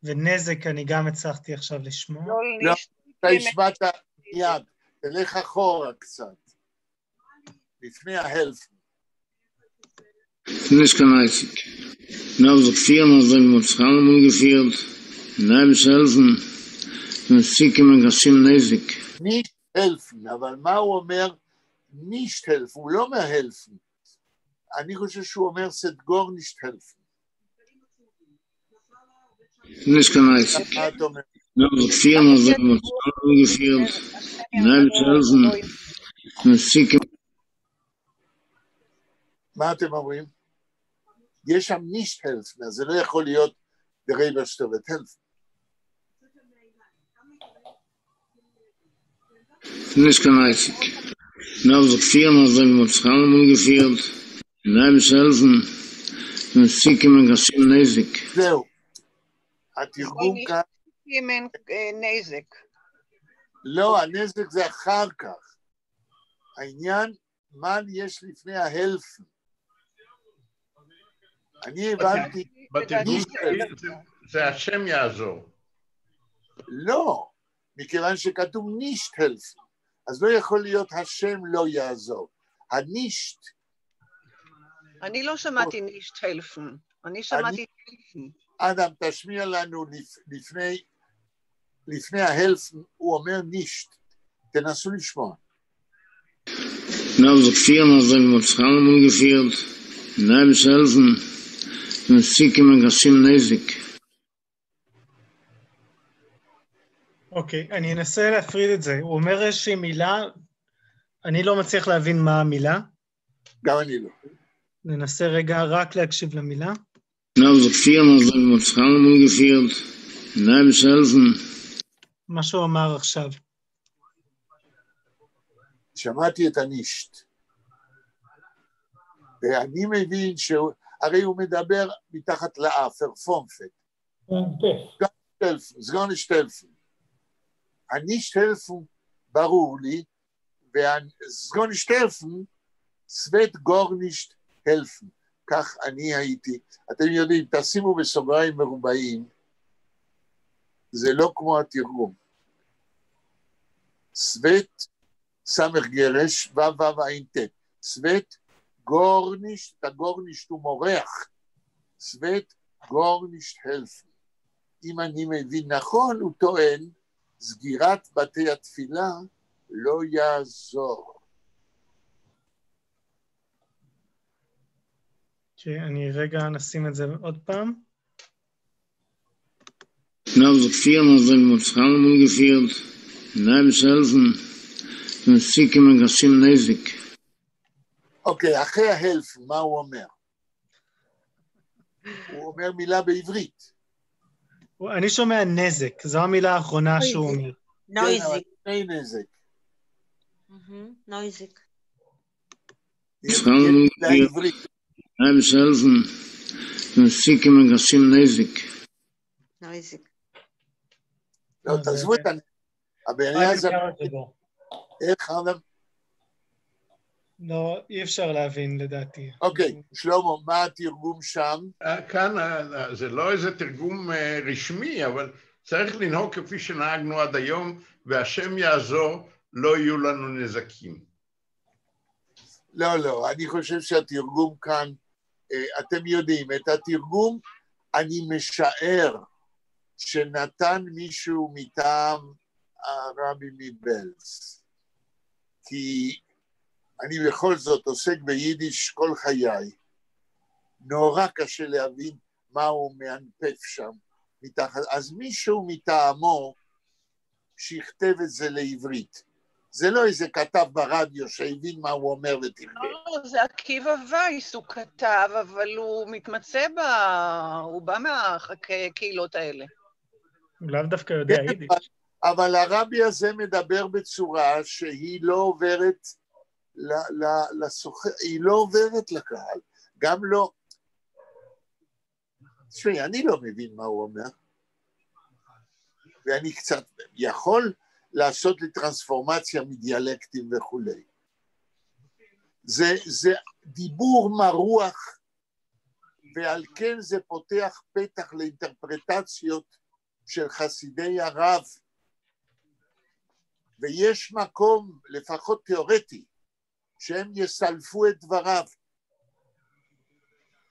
ונזק אני גם הצלחתי עכשיו לשמוע. לא, אתה השמעת מיד, תלך אחורה קצת, לפני ההלפן. נישט קיין עסק. מ'דאַרף זיך פֿירן אַזוי ווי מ'האָט זיך אַלעמאָל געפֿירט, און דער אייבערשטער העלפֿן, ס'וועט צוקומען קיין שום נזק. נישט העלפֿן, אבל מה הוא אומר? נישט העלפֿן, הוא לא אומר העלפֿן. אני חושב שהוא אומר ס'וועט גאָרנישט העלפֿן. נישט קיין עסק. מה אתה אומר? מ'דאַרף זיך פֿירן אַזוי ווי מ'האָט זיך אַלעמאָל געפֿירט, און דער אייבערשטער העלפֿן, ס'וועט צוקומען. מה אתם אומרים? יש שם נישט העלפֿן, אז זה לא יכול להיות דער אייבערשטער וועט העלפֿן. נישט קיין עסק. מ'דאַרף זיך פֿירן אַזוי ווי מ'האָט זיך אַלעמאָל געפֿירט, און דער אייבערשטער העלפֿן, ס'וועט צוקומען קיין שום נזק. זהו. התרגום כאן... נזק. לא, הנזק זה אחר כך. העניין, מה יש לפני ההלפן? אני הבנתי... בתרגום זה השם יעזור. לא, מכיוון שכתוב נישט העלפן, אז לא יכול להיות השם לא יעזור. הנישט... אני לא שמעתי נישט העלפן, אני שמעתי העלפן. אדם, תשמיע לנו לפני ההלפן, הוא אומר נישט. תנסו לשמוע. מ'דאַרף זיך פֿירן אַזוי ווי מ'האָט זיך אַלעמאָל געפֿירט, און דער אייבערשטער העלפֿן, ס'וועט צוקומען קיין שום נזק. אוקיי, אני אנסה להפריד את זה. הוא אומר איזושהי מילה, אני לא מצליח להבין מה המילה. גם אני לא. ננסה רגע רק להקשיב למילה. מ'דאַרף זיך פֿירן אַזוי ווי מ'האָט זיך אַלעמאָל געפֿירט, און דער אייבערשטער העלפֿן. מה שהוא אמר עכשיו. שמעתי את הנישט. ואני מבין שהוא, הרי הוא מדבר מתחת לאף, פרפומפת. סגן שטלפון. הנישט העלפֿן ברור לי, והסגן שטלפון, ס'וועט גאָרנישט העלפֿן. כך אני הייתי. אתם יודעים, תשימו בסוגריים מרובעים, זה לא כמו התרגום. ס'וועט, סמך גרש, וו וו עין ט'. ס'וועט גאָרנישט, הגאָרנישט הוא מורח. ס'וועט גאָרנישט העלפֿן. אם אני מבין נכון, הוא טוען, סגירת בתי התפילה לא יעזור. אני רגע נשים את זה עוד פעם. מ'דאַרף זיך פֿירן אַזוי ווי מ'האָט זיך אַלעמאָל געפֿירט, און דער אייבערשטער העלפֿן, ס'וועט צוקומען קיין שום נזק. אוקיי, אחרי ההלפן, מה הוא אומר? הוא אומר מילה בעברית. אני שומע נזק, זו המילה האחרונה שהוא אומר. נויזיק. כן, נזק. נויזיק. דער אייבערשטער העלפֿן, ס'וועט צוקומען קיין שום נזק. נויזיק. לא, תעזבו את הנזק. הבעיה זה... איך, אדם? לא, אי אפשר להבין לדעתי. אוקיי, שלמה, מה התרגום שם? כאן זה לא איזה תרגום רשמי, אבל צריך לנהוג כפי שנהגנו עד היום, והשם יעזור, לא יהיו לנו נזקים. לא, לא, אני חושב שהתרגום כאן, אתם יודעים, את התרגום אני משער שנתן מישהו מטעם הרבי מבלז, כי אני בכל זאת עוסק ביידיש כל חיי, נורא קשה להבין מה הוא מאנפף שם מתחת, אז מישהו מטעמו שכתב את זה לעברית. זה לא איזה כתב ברדיו שהבין מה הוא אומר ותרגם. לא, זה עקיבא וייס, הוא כתב, אבל הוא מתמצא ב... הוא בא מהקהילות האלה. הוא לאו דווקא יודע יידיש. אבל הרבי הזה מדבר בצורה שהיא לא עוברת לסוחר, היא לא עוברת לקהל, גם לא... תשמעי, אני לא מבין מה הוא אומר, ואני קצת יכול לעשות לי טרנספורמציה מדיאלקטים וכולי. זה דיבור מרוח, ועל כן זה פותח פתח לאינטרפרטציות של חסידי הרב, ויש מקום, לפחות תיאורטי, שהם יסלפו את דבריו.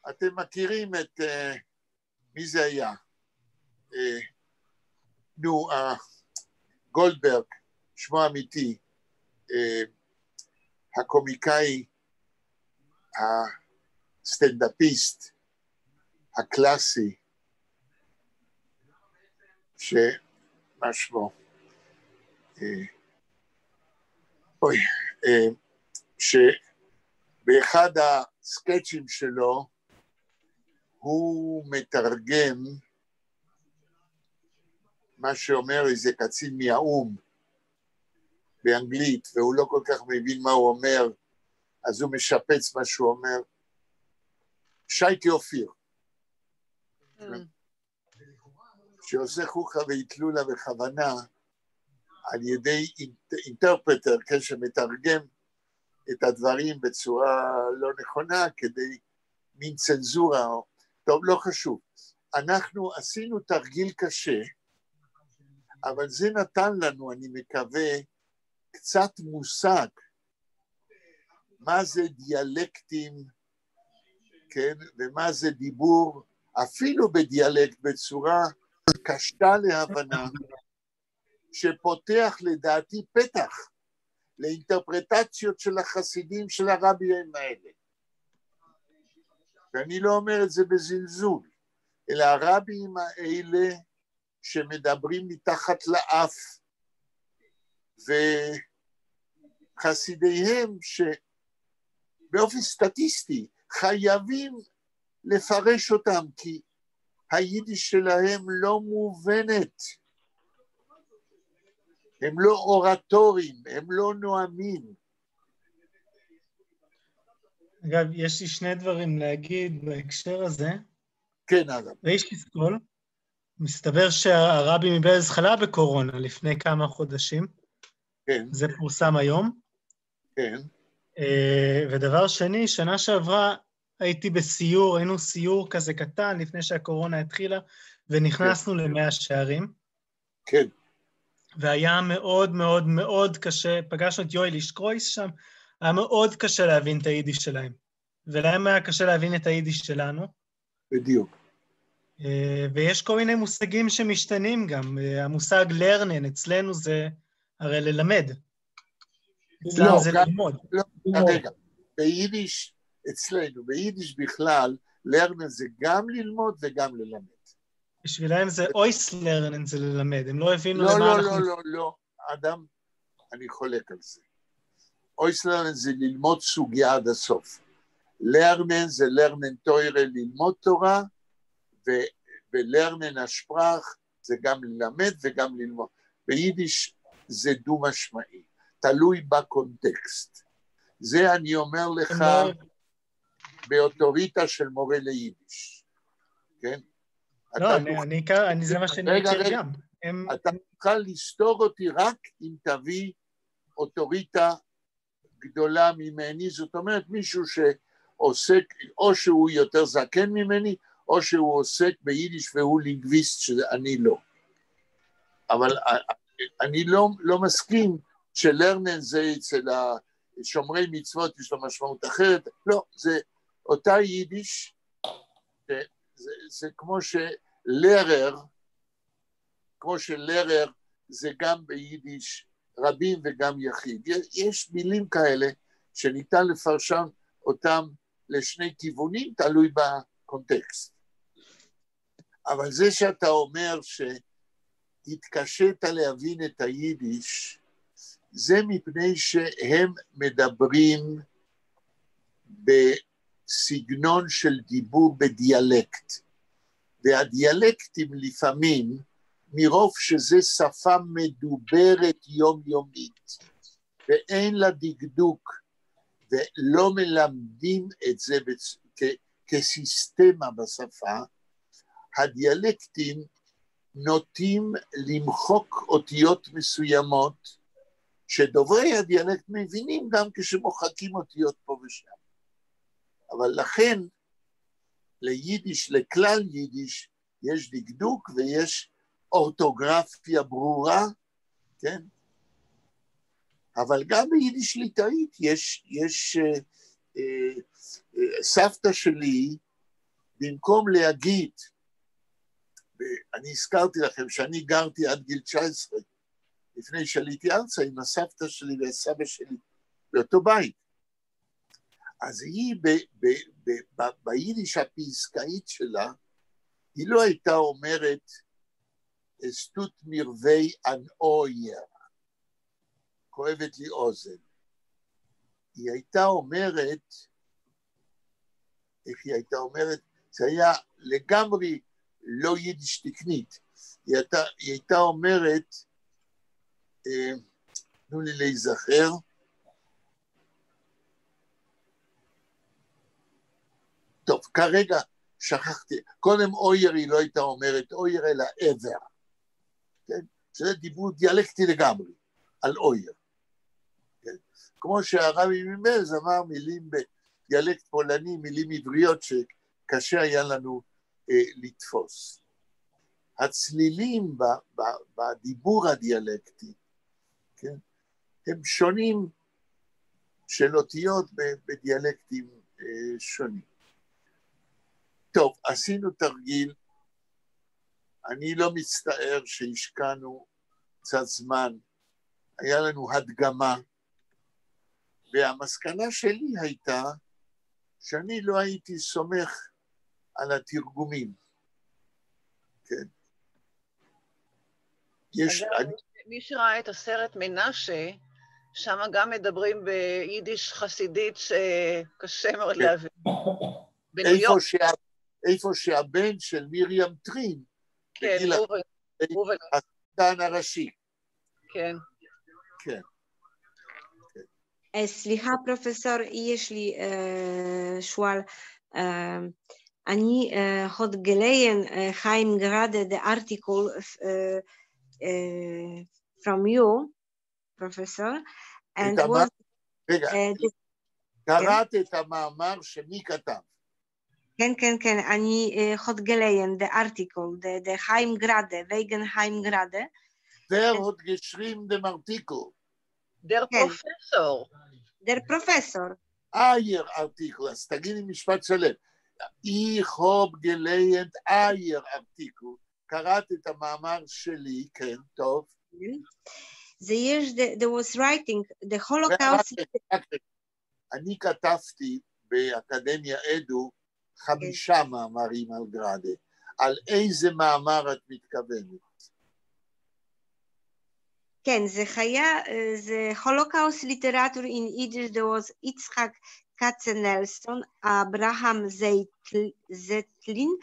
אתם מכירים את, מי זה היה? נו, גולדברג, שמו אמיתי, הקומיקאי, הסטנדאפיסט, הקלאסי, שמה שמו? אוי, שבאחד הסקצ'ים שלו הוא מתרגם מה שאומר איזה קצין מהאו"ם באנגלית, והוא לא כל כך מבין מה הוא אומר, אז הוא משפץ מה שהוא אומר. שייקה אופיר, שעושה חוכא ואטלולא בכוונה על ידי interpreter, כן, שמתרגם את הדברים בצורה לא נכונה, כדי מין צנזורה, טוב, לא חשוב. אנחנו עשינו תרגיל קשה, אבל זה נתן לנו, אני מקווה, קצת מושג מה זה דיאלקטים, כן, ומה זה דיבור, אפילו בדיאלקט, בצורה קשה להבנה, שפותח לדעתי פתח לאינטרפרטציות של החסידים של הרבים האלה. ואני לא אומר את זה בזלזול, אלא הרבים האלה שמדברים מתחת לאף, וחסידיהם שבאופן סטטיסטי חייבים לפרש אותם, כי היידיש שלהם לא מובנת. הם לא אורטורים, הם לא נואמים. אגב, יש לי שני דברים להגיד בהקשר הזה. כן, אדם. ראשית כל, מסתבר שהרבי מבלז חלה בקורונה לפני כמה חודשים. כן. זה פורסם היום. כן. ודבר שני, שנה שעברה הייתי בסיור, היינו סיור כזה קטן לפני שהקורונה התחילה, ונכנסנו כן. למאה שערים. כן. והיה מאוד מאוד מאוד קשה, פגשנו את יואל קרויס שם, היה מאוד קשה להבין את היידיש שלהם. ולהם היה קשה להבין את היידיש שלנו. בדיוק. ויש כל מיני מושגים שמשתנים גם. המושג לערנען, אצלנו זה הרי ללמד. אצלנו לא, זה גם, ללמוד. לא, רגע, ביידיש אצלנו, ביידיש בכלל, לערנען זה גם ללמוד וגם ללמד. בשבילהם זה אויסלערנען זה ללמד, הם לא הבינו לא, למה לא, אנחנו... לא, לא, לא, אדם, אני חולק על זה. אויסלערנען זה ללמוד סוגיה עד הסוף. לערנען זה לערנען תוירה, ללמוד תורה, ולערנען א שפראך זה גם ללמד וגם ללמוד. ביידיש זה דו-משמעי, תלוי בקונטקסט. זה אני אומר לך לא... באוטוריטה של מורה ליידיש, כן? לא, אני, זה מה שאני מכיר גם. אתה תוכל לסתור אותי רק אם תביא אוטוריטה גדולה ממני, זאת אומרת מישהו שעוסק, או שהוא יותר זקן ממני, או שהוא עוסק ביידיש והוא לינגוויסט שאני לא. אבל אני לא מסכים שלרנן זה אצל השומרי מצוות יש לו משמעות אחרת, לא, זה אותה יידיש, זה כמו שלרר, כמו שלרר זה גם ביידיש רבים וגם יחיד. יש מילים כאלה שניתן לפרשן אותם לשני כיוונים, תלוי בקונטקסט. אבל זה שאתה אומר שהתקשית להבין את היידיש, זה מפני שהם מדברים בסגנון של דיבור בדיאלקט. והדיאלקטים לפעמים, מרוב שזה שפה מדוברת יומיומית, ואין לה דקדוק, ולא מלמדים את זה כסיסטמה בשפה, הדיאלקטים נוטים למחוק אותיות מסוימות, שדוברי הדיאלקט מבינים גם כשמוחקים אותיות פה ושם. אבל לכן, ליידיש, לכלל יידיש, יש דקדוק ויש אורטוגרפיה ברורה, כן? אבל גם ביידיש ליטאית יש סבתא שלי, במקום להגיד, אני הזכרתי לכם שאני גרתי עד גיל 19, לפני שעליתי ארצה עם הסבתא שלי והסבא שלי באותו בית. אז היא ביידיש הפיסקאית שלה, היא לא הייתה אומרת, עס טוט מיר וויי אַן אויער, כואבת לי אוזן. היא הייתה אומרת, איך היא הייתה אומרת? זה היה לגמרי לא יידיש תקנית. היא הייתה אומרת, תנו לי להיזכר, טוב, כרגע שכחתי, קודם אויער היא לא הייתה אומרת אויער אלא עבר, כן? שזה דיבור דיאלקטי לגמרי, על אויער. כן? כמו שהרבי מבעלז אמר מילים בדיאלקט פולני, מילים עבריות שקשה היה לנו לתפוס. הצלילים בדיבור הדיאלקטי, כן? הם שונים של אותיות בדיאלקטים שונים. טוב, עשינו תרגיל, אני לא מצטער שהשקענו קצת זמן, היה לנו הדגמה, והמסקנה שלי הייתה שאני לא הייתי סומך על התרגומים. כן. יש, אגב, אני מי שראה את הסרט מנשה, שם גם מדברים ביידיש חסידית שקשה מאוד כן. להבין. בניו יורק. איפה שהבן של מרים טרין, כן, בגיל ראובן. השחקן הראשי. כן. כן. סליחה, פרופסור, יש לי שואל. אני האָט געלייענט חיים גראַדע, the article from you, professor, and את המאמר- was, רגע, the- קראת את המאמר שמי כתב? כן, כן, כן, אני האָט געלייענט, the article, the חיים גראַדע, וועגן חיים גראַדע. ווער האָט געשריבן דעם אַרטיקל. דער כן. פּראָפֿעסאָר. דער פּראָפֿעסאָר. אײַער אַרטיקל, אז תגידי משפט שלם. איך האָב געלייענט אײַער אַרטיקל. קראת את המאמר שלי, כן, טוב. זה יש, there was writing, the Holocaust... אני כתבתי באקדמיה אדו 5 מאמרים על גראדה. על איזה מאמר את מתכוונת? כן, זה היה, זה Holocaust literature in Yiddish, there was יצחק כצנלסון, אברהם זייטלין, זייטלין.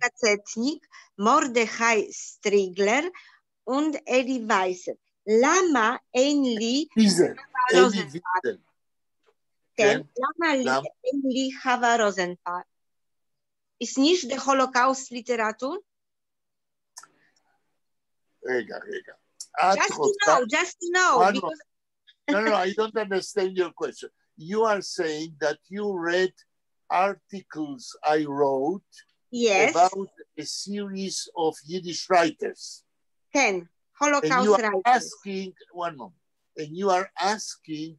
קצטניק, מרדכי סטריגלר und אלי וייסל. למה אין לי ויזל, חווה אלי רוזנפלד? ויזל. כן, כן, למה למה? אין לי חווה רוזנפלד? Ist nicht der Holocaust Literatur? רגע, רגע. את Just to רוצה... know, just to know, מה לא? because No, no, I don't understand your question. You are saying that you read articles I wrote Yes. about a series of Yiddish writers. כן, And Holocaust you are writers. asking, one moment, and you are asking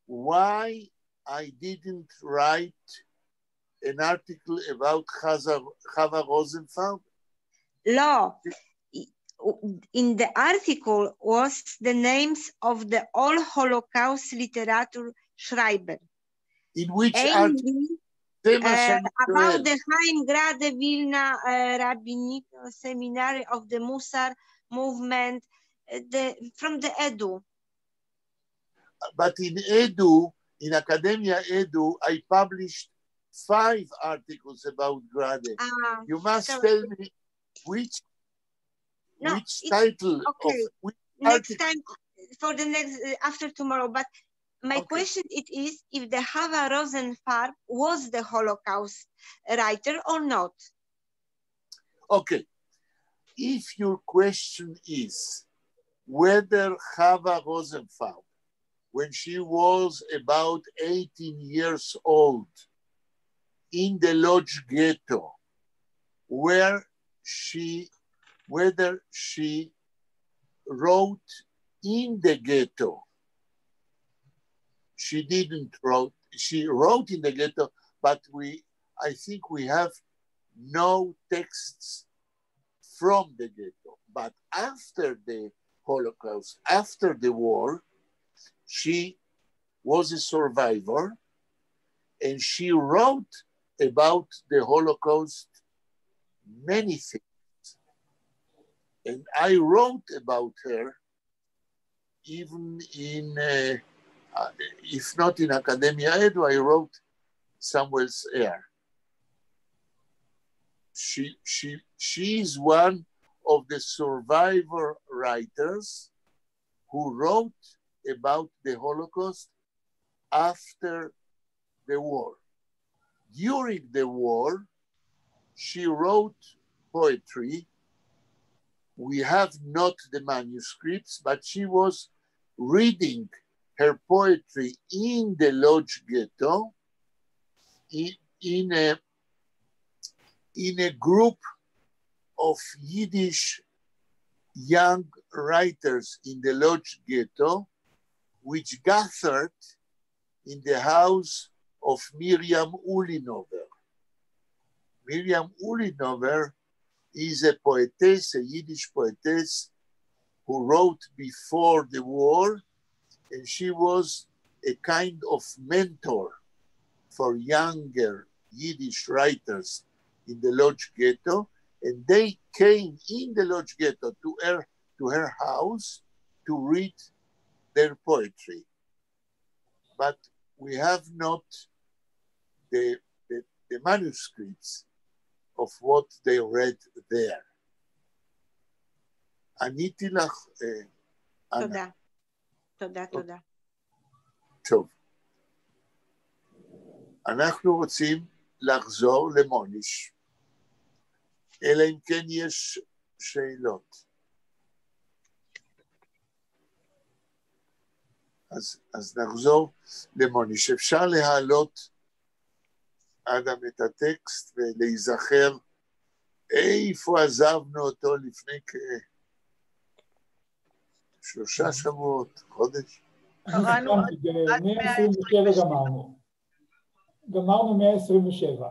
why I didn't write an article about Chava Rosenfarb? לא. In the article was the names of the all Holocaust literature שרײַבער. In which article? זה מה שאני about שואל. the Chaim Grade Vilna Rabbinical Seminary of the Musar movement, from the Edu. But in Edu, in Academia Edu, I published 5 articles about Grade. You must tell me No, which it's title of okay. which Next article. time, for the next, after tomorrow. But my Okay. question it is if the Chava Rosenfarb was the Holocaust writer or not. Okay. If your question is whether Chava Rosenfarb, when she was about 18 years old, in the Lodz ghetto, whether she wrote in the ghetto. She didn't wrote, she wrote in the ghetto, but I think we have no texts from the ghetto. But after the Holocaust, after the war, she was a survivor and she wrote about the Holocaust many things. And I wrote about her even in, if not in Academia Edu, I wrote somewhere else. She is one of the survivor writers who wrote about the Holocaust after the war. During the war, she wrote poetry. We have not the manuscripts, but she was reading her poetry in the Lodz ghetto in a group of Yiddish young writers in the Lodz ghetto, which gathered in the house of Miriam Ulinover. Miriam Ulinover is a poetess, a Yiddish poetess, who wrote before the war, and she was a kind of mentor for younger Yiddish writers in the Lodz ghetto, and they came in the Lodz ghetto to her house to read their poetry. But we have not the manuscripts of what they read there. עניתי לך, אנה. תודה. תודה, תודה. טוב. אנחנו רוצים לחזור למוניש, אלא אם כן יש שאלות. אז נחזור למוניש. אפשר להעלות, אדם, את הטקסט ולהיזכר איפה עזבנו אותו לפני כ3 שבועות, חודש. קראנו עד 127 גמרנו. גמרנו 127.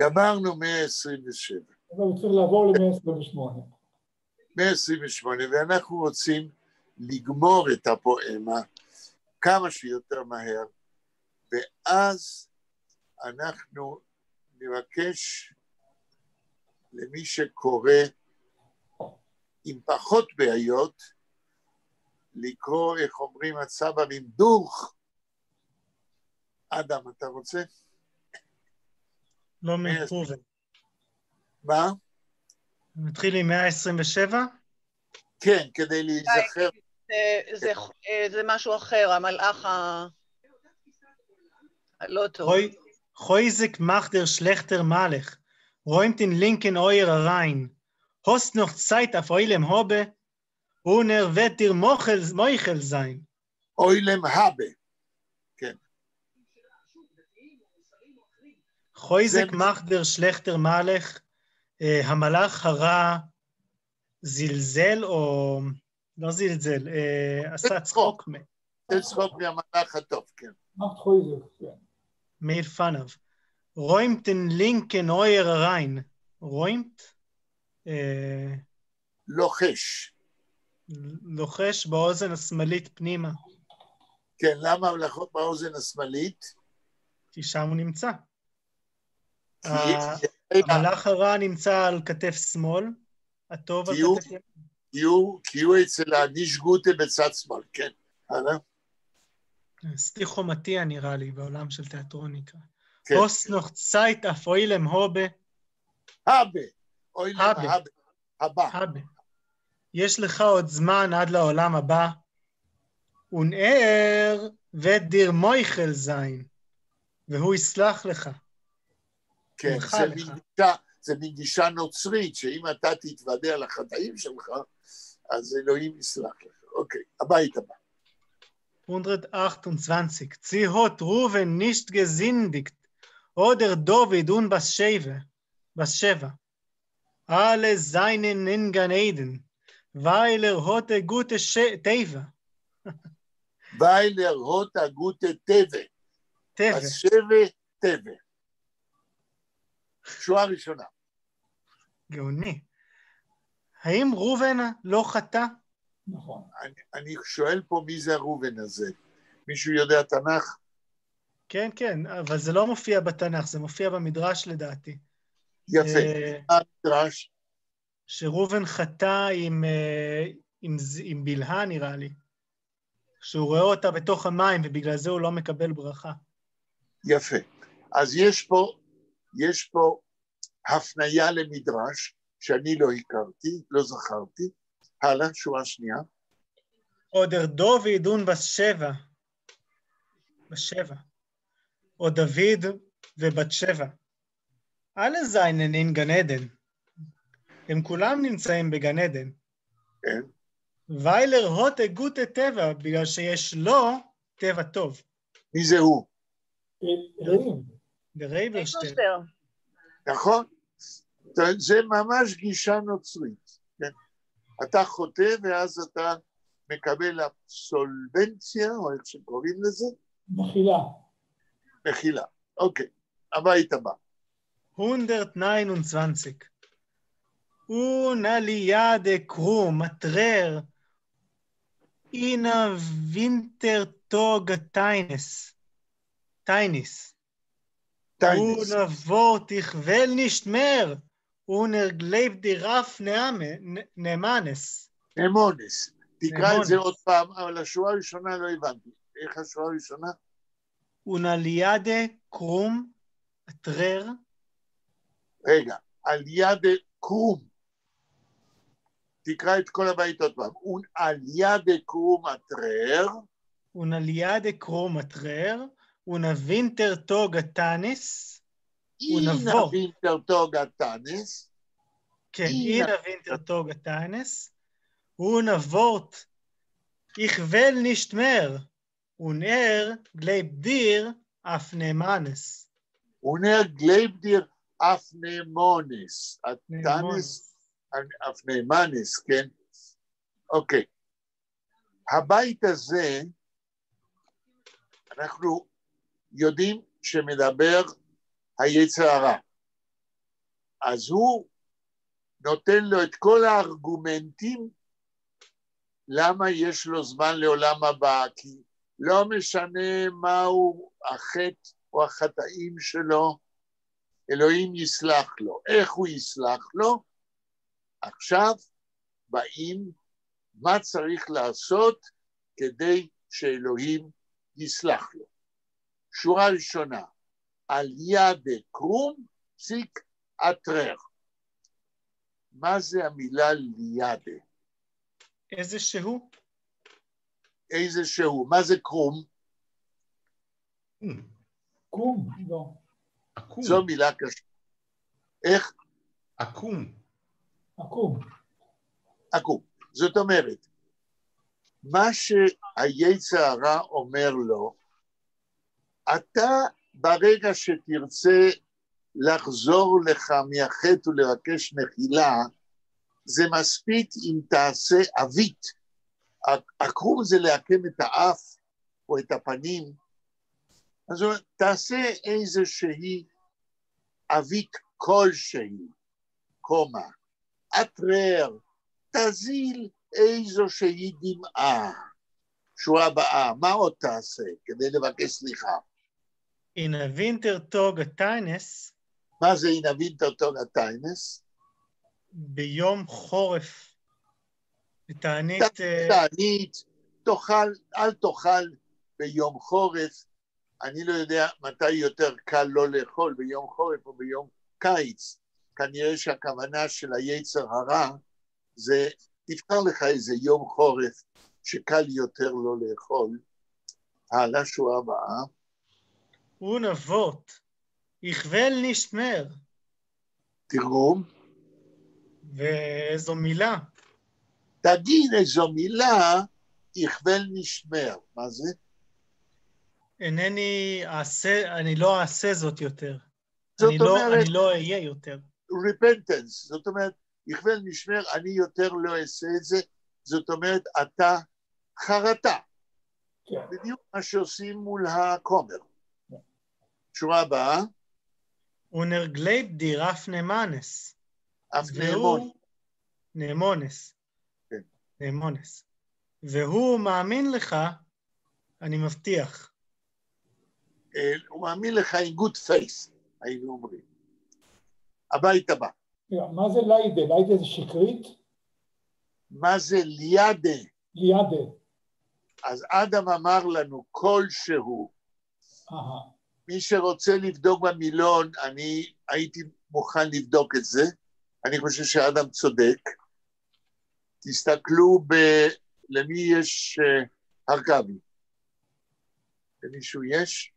גמרנו 127. אבל הוא צריך לעבור ל-128. 128, ואנחנו רוצים לגמור את הפואמה כמה שיותר מהר, ואז אנחנו נבקש למי שקורא עם פחות בעיות, לקרוא, איך אומרים הצברים, דוך. אדם, אתה רוצה? לא מפרובן. מה? נתחיל עם 127? כן, כדי להיזכר. זה משהו אחר, המלאך הלא טוב. חויזק מאכט דער שלעכטער מלאך, רוימט אין לינקן אויער אריין, האסט נאך צייט אויף עולם הבא, און ער וועט דיר מוחל זיין. עולם הבא, כן. חוזק מאַכט דער שלעכטער מלאך, המלאך הרע זלזל או לא זלזל, עשה צחוק. עשה צחוק מהמלאך הטוב, כן. מאכט חוזק, כן. מלפניו. רוימט אין לינקן אויער אַרײַן. רוימט? לוחש. לוחש באוזן השמאלית פנימה. כן, למה באוזן השמאלית? כי שם הוא נמצא. המלאך הרע נמצא על כתף שמאל, הטוב על כתף ימין. כי הוא אצל הנישט גוטע בצד שמאל, כן. הלאה. סטיכומטיה נראה לי, בעולם של תיאטרון נקרא. האָסט נאָך צײַט אויף עולם הבא. הבא. עולם הבא. הבא. הבא. יש לך עוד זמן עד לעולם הבא. און ער וועט דיר מוחל זײַן, והוא יסלח לך. כן, זה מין גישה נוצרית, שאם אתה תתוודה על החטאים שלך, אז אלוהים יסלח לך. אוקיי, הבית הבא. 128. צי האָט ראובן נישט געזינדיקט, אָדער דוד און בת שבע. אַלע זײַנען אין גן-עדן, ווײַל ער האָט אַ גוטע טבֿע. ווײַל ער האָט אַ גוטע טבֿע. טבֿע. בת שבע, טבֿע. שורה ראשונה. גאוני. האם ראובן לא חטא? נכון. אני שואל פה מי זה הראובן הזה. מישהו יודע תנ"ך? כן, כן, אבל זה לא מופיע בתנ"ך, זה מופיע במדרש לדעתי. יפה. מה המדרש? שראובן חטא עם בלהה, נראה לי. שהוא רואה אותה בתוך המים, ובגלל זה הוא לא מקבל ברכה. יפה. אז יש פה הפניה למדרש, שאני לא הכרתי, לא זכרתי. הלאה, שורה שנייה. אָדער דוד און בת שבע. בת שבע. או דוד ובת שבע. אַלע זײַנען אין גן־עדן. הם כולם נמצאים בגן עדן. כן. ווײַל ער האָט אַ גוטע טבֿע, בגלל שיש לו טבע טוב. מי זה הוא? אלוהים. דער אייבערשטער. נכון. זה ממש גישה נוצרית. כן? אתה חוטא ואז אתה מקבל אבסולבנציה, או איך שקוראים לזה? מחילה. מחילה, אוקיי. הבית הבא. 129. און אַ ליאַדע קרום, אַ טרער, אין אַ ווינטער־טאָג אַ תּענית. תּענית. תּענית. און אַ וואָרט איך וועל נישט מער, און ער גלייבט דיר אויף נאמנות. נאמנות. תקרא את זה עוד פעם, אבל השורה הראשונה לא הבנתי. איך השורה הראשונה? און אַ ליאַדע קרום, אַ טרער. רגע, אַ ליאַדע קרום. תקרא את כל הבית עוד פעם. און אַ ליאַדע קרום אַ טרער. און אַ ליאַדע קרום אַ טרער, און אַ ווינטער־טאָג אַ תּענית. אין אַ ווינטער־טאָג אַ תּענית. כן, אין אַ ווינטער־טאָג אַ תּענית. און אַ וואָרט, איך וועל נישט מער, און ער גלייבט דיר אויף נאמנות. און ער גלייבט דיר אויף נאמנות. אַ תּענית, אויף נאמנות, כן? אוקיי. הבית הזה, אנחנו יודעים שמדבר היצר הרע. אז הוא נותן לו את כל הארגומנטים למה יש לו זמן לעולם הבא, כי לא משנה מהו החטא או החטאים שלו, אלוהים יסלח לו. איך הוא יסלח לו? עכשיו באים מה צריך לעשות כדי שאלוהים יסלח לו. שורה ראשונה, אַ ליאַדע קרום פסיק אַ טרער. מה זה המילה ליאַדע? איזה שהוא? איזה שהוא. מה זה קרום? קום, לא. עקום. זו מילה קשה. איך? עקום. עקום. עקום. זאת אומרת, מה שהיצר הרע אומר לו, אתה ברגע שתרצה לחזור לך מהחטא ולבקש מחילה, זה מספיק אם תעשה עווית. עקום זה לעקם את האף או את הפנים, אז הוא אומר, תעשה איזושהי עווית כלשהי, קומה, אַ טרער, תזיל איזושהי דמעה. שורה הבאה, מה עוד תעשה כדי לבקש סליחה? אין אַ ווינטער טאָג אַ תענית. מה זה אין אַ ווינטער טאָג אַ תענית? ביום חורף. בתענית... תענית, תאכל, אל תאכל ביום חורף. אני לא יודע מתי יותר קל לא לאכול, ביום חורף או ביום קיץ. כנראה שהכוונה של היצר הרע זה, תבחר לך איזה יום חורף שקל יותר לא לאכול. הלאה, שורה הבאה. און אַ וואָרט, איך וועל נישט מער. תרגום. ואיזו מילה. תגיד איזו מילה, איך וועל נישט מער. מה זה? אינני אעשה, אני לא אעשה זאת יותר. זאת אני לא, אומרת... אני לא אהיה יותר. repentance, זאת אומרת, איך וועל נישט מער, אני יותר לא אעשה את זה, זאת אומרת, אתה חרטה. כן. בדיוק מה שעושים מול הכומר. שורה הבאה. און ער גלייבט דיר אויף נאמנות. אויף נאמנות. נאמנות. כן. נאמנות. והוא מאמין לך, אני מבטיח. הוא מאמין לך in good faith, היינו אומרים. הבית הבא. מה זה ליידה? ליידה זה שקרית? מה זה ליאדה? ליאדה. אז אדם אמר לנו כלשהו. מי שרוצה לבדוק במילון, אני הייתי מוכן לבדוק את זה. אני חושב שאדם צודק. תסתכלו ב... למי יש הרכבי? למישהו יש?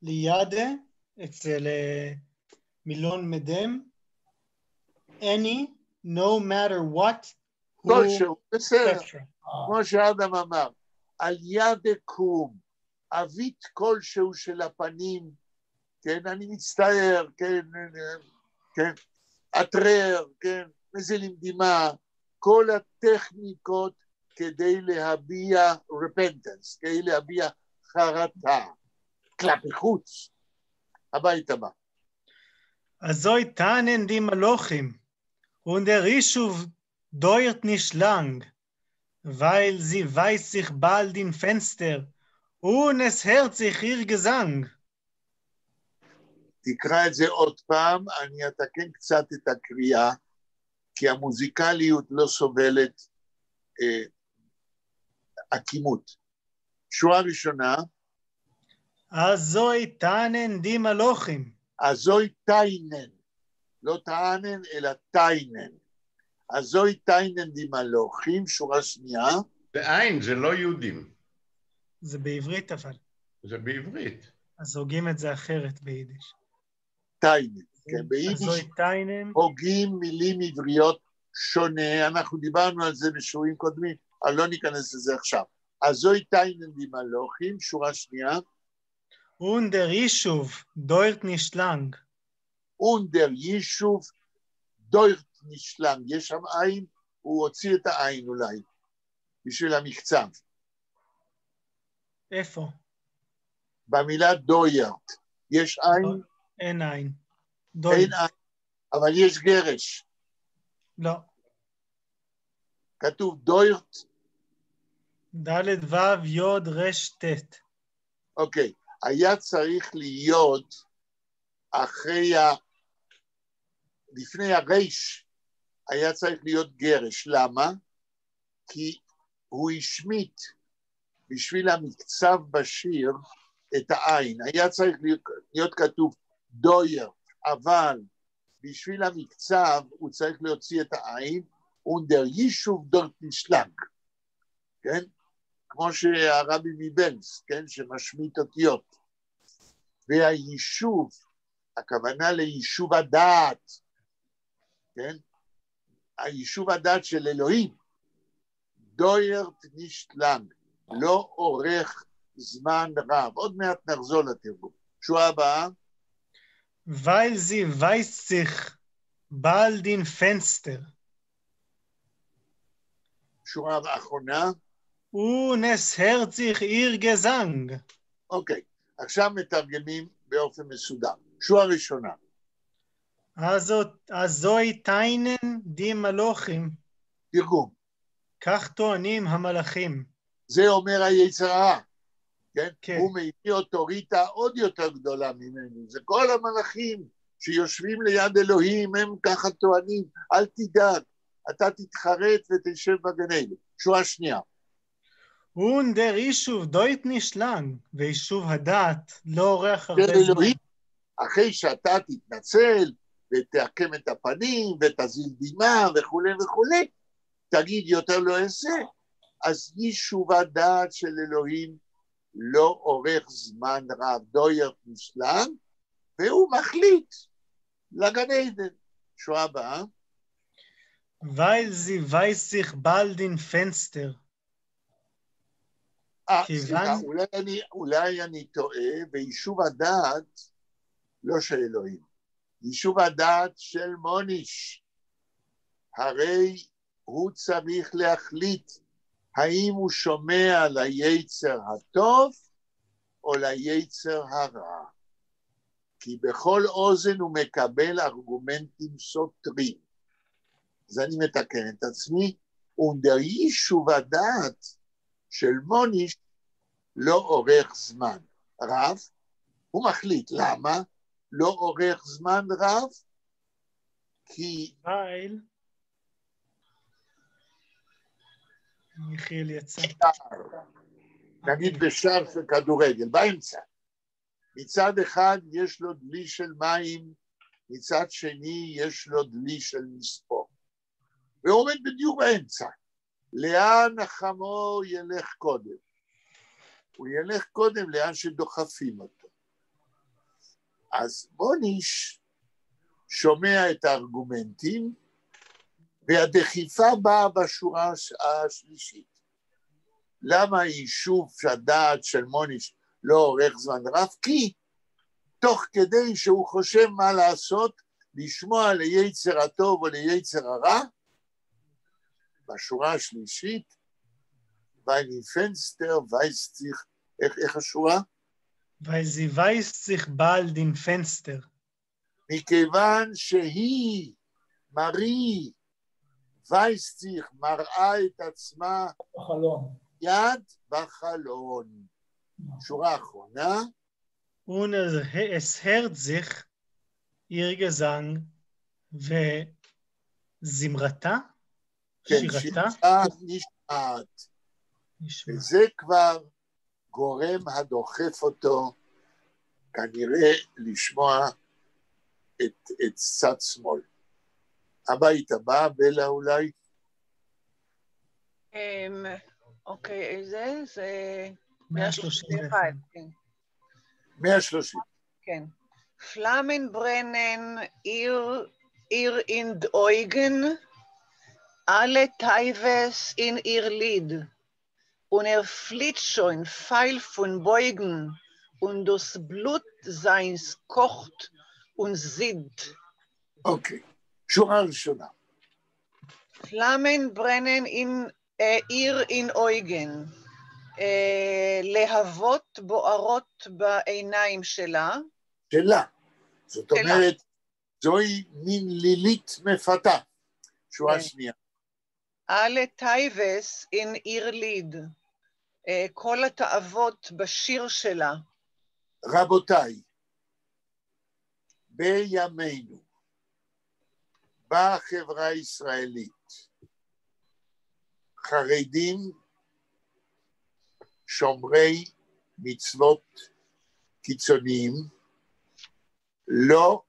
ליאדה, אצל מילון מדם, any, no matter what, כלשהו, בסדר, כמו שאדם אמר, על יד קום, עווית כלשהו של הפנים, כן, אני מצטער, כן, כן, אַ טרער, כן, מזילים דמעה, כל הטכניקות כדי להביע repentance, כדי להביע חרטה, כלפי חוץ, הבית הבא. אַזוי טענהן די מלאכים, און דער ישוב דויערט נישט לאַנג, ווײַל זי ווײַזט זיך באַלד אין פֿענצטער, און עס הערט זיך איר געזאַנג. תקרא את זה עוד פעם, אני אתקן קצת את הקריאה, כי המוזיקליות לא סובלת עקימות. שורה ראשונה. אַזוי טענהן די מלאכים. אַזוי טענהן, לא טענן, אלא טענהן. אַזוי טענהן די מלאכים, שורה שנייה. זה עין, זה לא יהודים. זה בעברית אבל. זה בעברית. אז הוגים את זה אחרת ביידיש. טענהן, כן, ביידיש אַזוי טענהן. הוגים מילים עבריות שונה, אנחנו דיברנו על זה בשיעורים קודמים, אבל לא ניכנס לזה עכשיו. אַזוי טענהן די מלאכים, שורה שנייה. און דער ישוב דויערט נישט לאַנג. און דער ישוב דויערט נישט לאַנג. יש שם עין, הוא הוציא את העין אולי, בשביל המקצב. איפה? במילה דויערט. יש עין? אין עין. אין עין, אבל יש גרש. לא. כתוב דויערט. ד' ו' י' ר' ט'. אוקיי. היה צריך להיות אחרי לפני הרייש, היה צריך להיות גרש. למה? כי הוא השמיט בשביל המקצב בשיר את העין. היה צריך להיות כתוב דויערט, אבל בשביל המקצב הוא צריך להוציא את העין, און דער ישוב דויערט נישט לאַנג, כן? כמו שהרבי מבלז, כן? שמשמיט אותיות. והיישוב, הכוונה ליישוב הדעת, כן? היישוב הדעת של אלוהים, דויערט נישט לאנג, לא אורך זמן רב. עוד מעט נחזור לתרגום. שורה הבאה. ווייל זי ווייזט זיך באלד אין פֿענצטער. שורה האחרונה. און עס הערט זיך איר געזאַנג. אוקיי, עכשיו מתרגמים באופן מסודר. שורה ראשונה. אַזוי טענהן די מלאכים. תרגום. כך טוענים המלאכים. זה אומר היצר הרע, כן? כן? הוא מביא אוטוריטה עוד יותר גדולה ממנו. זה כל המלאכים שיושבים ליד אלוהים, הם ככה טוענים, אל תדאג, אתה תתחרט ותשב בגן עדן. שורה שנייה. און דער יישוב דויערט נישט לאַנג, ויישוב הדעת לא אורך הרבה זמן. אלוהים, אחרי שאתה תתנצל ותעקם את הפנים ותזיל דמעה וכולי וכולי, תגיד יותר לא אעשה, אז יישוב הדעת של אלוהים לא אורך זמן רב, דויערט נישט לאַנג, והוא מחליט לגן עדן. שורה הבאה. ווייל זי ווייזט זיך באַלד אין פֿענצטער. סליחה, אולי אני טועה, ויישוב הדעת לא של אלוהים, יישוב הדעת של מוניש, הרי הוא צריך להחליט האם הוא שומע ליצר הטוב או ליצר הרע. כי בכל אוזן הוא מקבל ארגומנטים סותרים. אז אני מתקן את עצמי, און דער יישוב הדעת של מוניש לא אורך זמן רב, הוא מחליט, למה לא אורך זמן רב? כי... ווייל... יחיאל יצא. נגיד בשער של כדורגל, באמצע. מצד אחד יש לו דלי של מים, מצד שני יש לו דלי של מספוא. והוא עומד בדיוק באמצע. לאן החמור ילך קודם? הוא ילך קודם לאן שדוחפים אותו. אז מוניש שומע את הארגומנטים, והדחיפה באה בשורה השלישית. למה יישוב הדעת של מוניש לא אורך זמן רב? כי תוך כדי שהוא חושב מה לעשות, לשמוע ליצר הטוב או ליצר הרע, בשורה השלישית, ווייל אין פֿענצטער ווייזט זיך, איך השורה? ווייל זי ווייזט זיך באַלד אין פֿענצטער. מכיוון שהיא, מרי, ווייזט זיך, מראה את עצמה בחלון. יד בחלון. שורה אחרונה. און עס הערט זיך איר געזאַנג וזמרתה? כן, שירתה? שירתה נשמעת. וזה כבר גורם הדוחף אותו כנראה לשמוע את צד שמאל. הבית הבא, בלה אולי? אוקיי, איזה? זה 131. כן. 130. כן. פֿלאַמען ברענען איר אין די אויגן, אַלע תּאוות אין איר ליד, און ער פֿליט שוין פֿייל פֿון בויגן, און דאָס בלוט זײַנס קאָכט און זידט. אוקיי, שורה ראשונה. פֿלאַמען ברענען אין איר אין אויגן. להבות בוערות בעיניים שלה. שלה. זאת אומרת, זוהי מין לילית מפתה. שורה שנייה. אַלע תּאוות אין איר ליד. כל התאוות בשיר שלה. רבותיי, בימינו, בחברה הישראלית, חרדים שומרי מצוות קיצוניים לא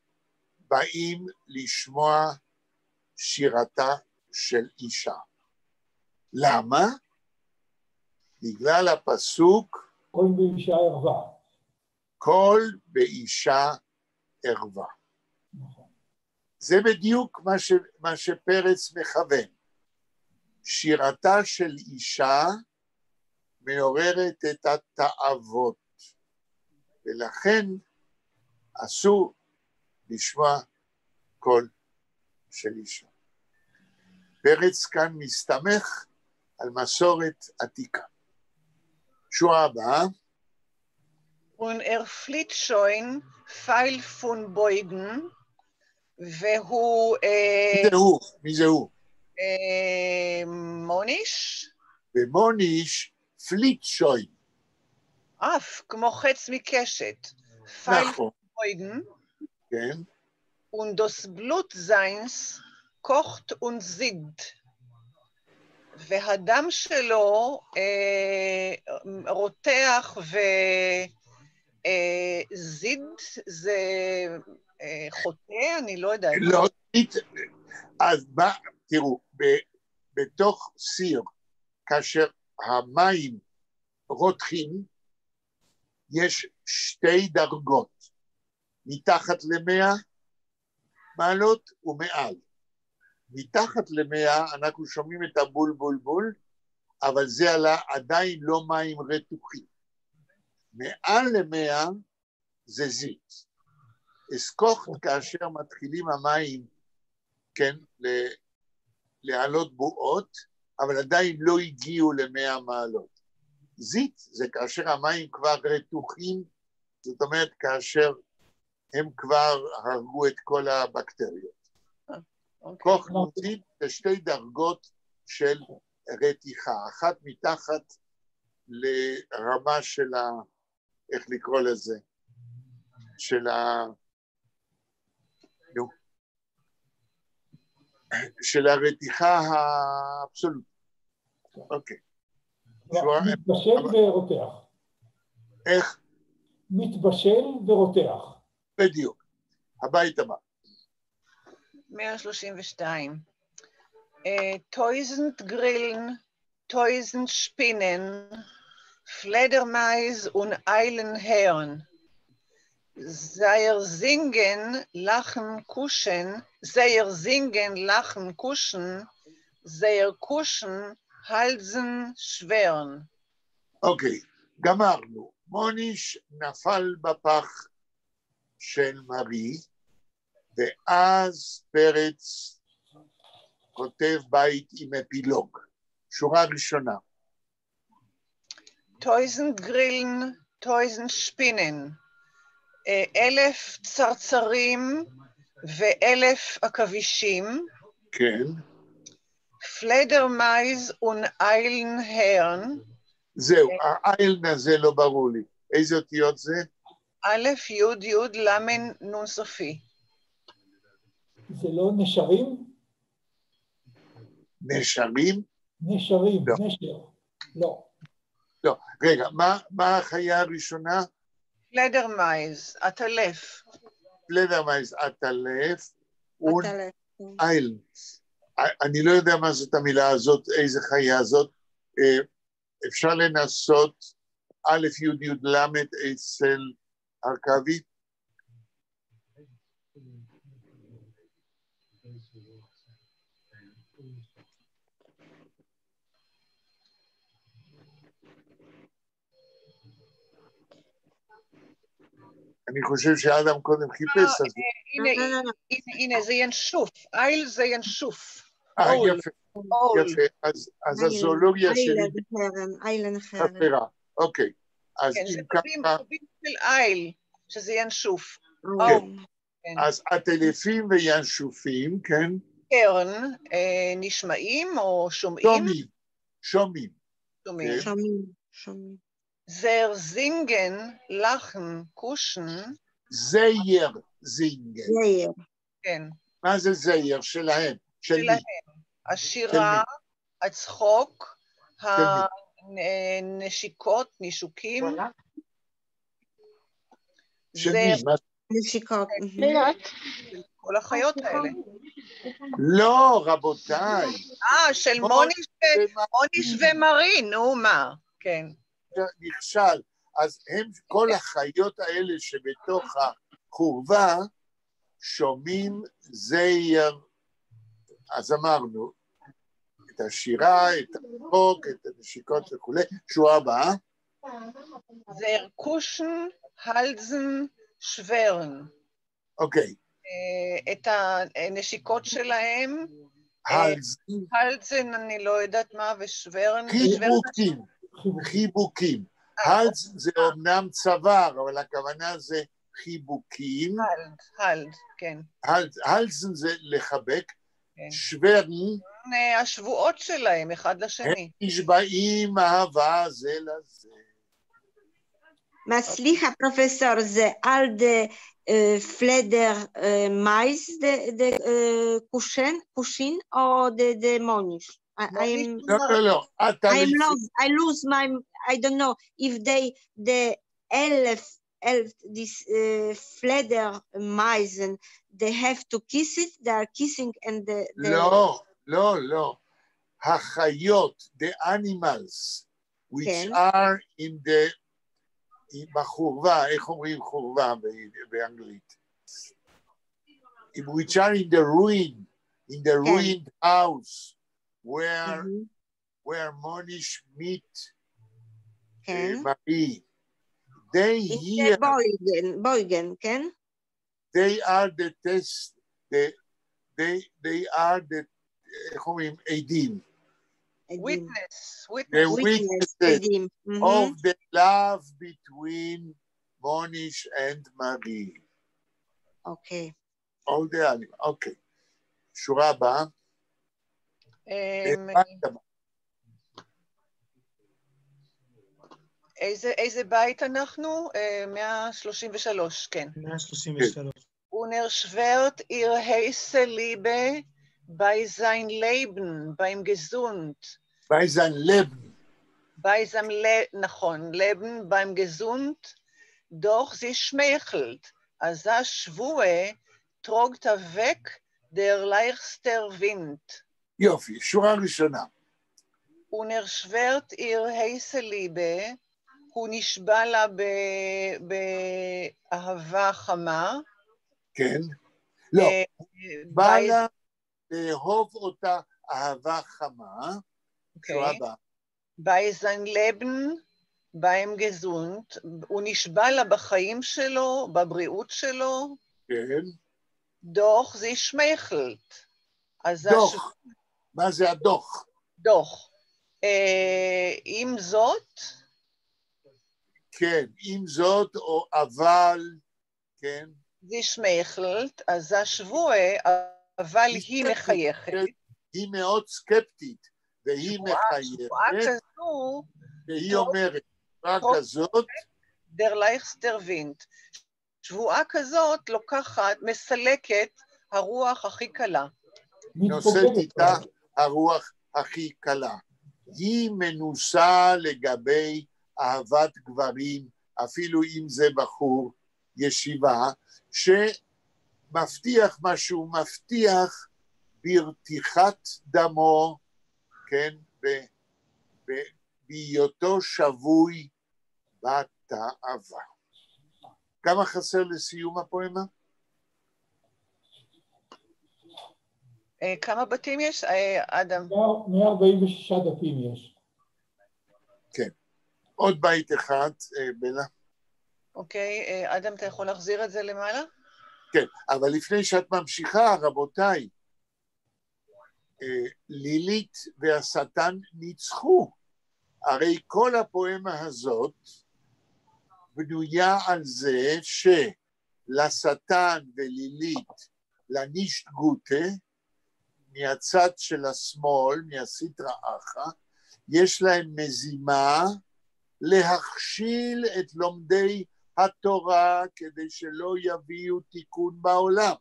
באים לשמוע שירתה של אישה. למה? בגלל הפסוק כל באישה ערווה. כל באישה ערווה. זה בדיוק מה שפרץ מכוון. שירתה של אישה מעוררת את התאוות, ולכן אסור לשמוע קול של אישה. פרץ כאן מסתמך על מסורת עתיקה. שורה הבאה. און ער פֿליט שוין פֿײַל פֿון בויגן, והוא... מי זה הוא? מי זה הוא? מוניש? ומוניש פֿליט שוין. עף, כמו חץ מקשת. פֿײַל פֿון בויגן. כן. און דאָס בלוט זײַנס קאָכט און זידט. והדם שלו רותח וזיד זה חוטא, אני לא יודעת. לא, אז מה, תראו, בתוך סיר, כאשר המים רותחים, יש שתי דרגות, מתחת ל-100 מעלות ומעל. מתחת ל-100 אנחנו שומעים את הבול בול בול, אבל זה עלה עדיין לא מים רתוחים. מעל ל-100 זה זיט. עס קאָכט כאשר מתחילים המים, כן, להעלות בועות, אבל עדיין לא הגיעו ל-100 מעלות. זיט זה כאשר המים כבר רתוחים, זאת אומרת כאשר הם כבר הרגו את כל הבקטריות. קאָכט זידט זה שתי דרגות של רתיחה, אחת מתחת לרמה של ה... איך לקרוא לזה? של ה... נו. של הרתיחה האבסולוטית. אוקיי. מתבשל ורותח. איך? מתבשל ורותח. בדיוק. הבית הבא. 132. טויזנט גרילן, טויזנט שפינען, פֿלעדערמײַז און אײלן הערן. זייער זינגען, לאַכן, קושן, זייער זינגען, לאַכן, קושן, זייער קושן, האַלדזן, שווערן. אוקיי, גמרנו. מוניש נפל בפח של מרי, ואז פרץ כותב בית עם אפילוג. שורה ראשונה. טויזנט גרילן, טויזנט שפינען. 1,000 צרצרים ו1,000 עכבישים. כן. פֿלעדערמײַז און אײלן הערן. זהו, האיילן הזה לא ברור לי. איזה אותיות זה? א', י', י', ל', נ' סופי. זה לא נשרים? נשרים? נשרים, נשר. לא. לא, רגע, מה החיה הראשונה? פֿלעדערמײַז, עטלף. פֿלעדערמײַז, עטלף, און איילן. אני לא יודע מה זאת המילה הזאת, איזה חיה זאת. אפשר לנסות א', י', י', ל' אצל הרכבי? אני חושב שאדם קודם חיפש, אז... הנה, זה ינשוף, אייל זה ינשוף. יפה, יפה, אז הזואולוגיה שלי... איילן חרן. חסרה, אוקיי. אז אם ככה... כן, זה של אייל, שזה ינשוף. כן, אז עטלפים וינשופים, כן? קרן, נשמעים או שומעים? שומעים, שומעים. שומעים, שומעים. זייער זינגען, לאַכן, קושן. זייער זינגען. זייער. כן. מה זה זייער? שלהם. שלהם. השירה, הצחוק, הנשיקות, נישוקים. של מי? נשיקות. כל החיות האלה. לא, רבותיי. של מוניש ומרי, נו מה. כן. נכשל. אז הם, כל החיות האלה שבתוך החורבה, שומעים זייער, אז אמרנו, את את השירה, את הצחוק, את הנשיקות וכולי. שורה הבאה. זייער קושן, האַלדזן, שווערן. אוקיי. את הנשיקות שלהם. האַלדזן. האַלדזן, אני לא יודעת מה, ושווערן. חיבוקים, חיבוקים. האַלדז זה אומנם צוואר, אבל הכוונה זה חיבוקים. האַלדז, האַלדז, כן. האַלדזן זה לחבק. שווערן. השבועות שלהם, אחד לשני. הם נשבעים אהבה זה לזה. מה, סליחה, פרופסור, זה אַלע פֿלעדערמײַז די קושן או די מוניש? לא, לא, לא. I lose my, I don't know if they, the elf, elf, this פֿלעדערמײַזן, they have to kiss it, they are kissing and the... לא, לא, לא. החיות, the animals, which are in the... בחורבה, איך אומרים חורבה באנגלית? Which are in the ruin, in the ruined house, where Monish meet Marie. They hear... בויגן, כן? They are the test, they are the, איך אומרים, עדים. Witness, The witnesses of the love between Monish and Marie. אוקיי. All the animals, אוקיי. שורה הבאה. איזה בית אנחנו? 133, כן. 133. און ער שווערט איר הייסע ליבע בײַ זײַן לעבן, בײַם געזונט. בײַ זײַן לעבן. בײַ זײַן נכון, לעבן בײַם געזונט, דאָך זי שמייכלט, אַזאַ שבֿועה טראָגט אַוועק דער לײַכטסטער ווינט. יופי, שורה ראשונה. און ער שווערט איר הייסע ליבע, הוא נשבע לה באהבה חמה. כן. לא, בא לה לאהוב אותה אהבה חמה. שורה הבאה. בײַ זײַן לעבן, בײַם געזונט, הוא נשבע לה בחיים שלו, בבריאות שלו. כן. דאָך זי שמייכלט. דאָך. מה זה הדוח? דוח. עם זאת? כן, עם זאת, או אבל, כן. זי שמייכלט, אַזאַ שבֿועה, אבל היא מחייכת. היא מאוד סקפטית, והיא מחייכת. שבועה כזו... והיא אומרת, שבועה כזאת... דער לײַכטסטער ווינט. שבועה כזאת לוקחת, מסלקת הרוח הכי קלה. נושאת איתה הרוח הכי קלה. היא מנוסה לגבי אהבת גברים, אפילו אם זה בחור ישיבה, שמבטיח מה שהוא מבטיח ברתיחת דמו, כן, בהיותו שבוי בתאווה. כמה חסר לסיום הפואמה? כמה בתים יש, אדם? 146 דפים יש. כן. עוד בית אחד, בלה. אוקיי, אדם, אתה יכול להחזיר את זה למעלה? כן, אבל לפני שאת ממשיכה, רבותיי, לילית והשטן ניצחו. הרי כל הפואמה הזאת בנויה על זה שלשטן ולילית, לנישט גוטה, מהצד של השמאל, מהסיטרא אחרא, יש להם מזימה להכשיל את לומדי התורה כדי שלא יביאו תיקון בעולם.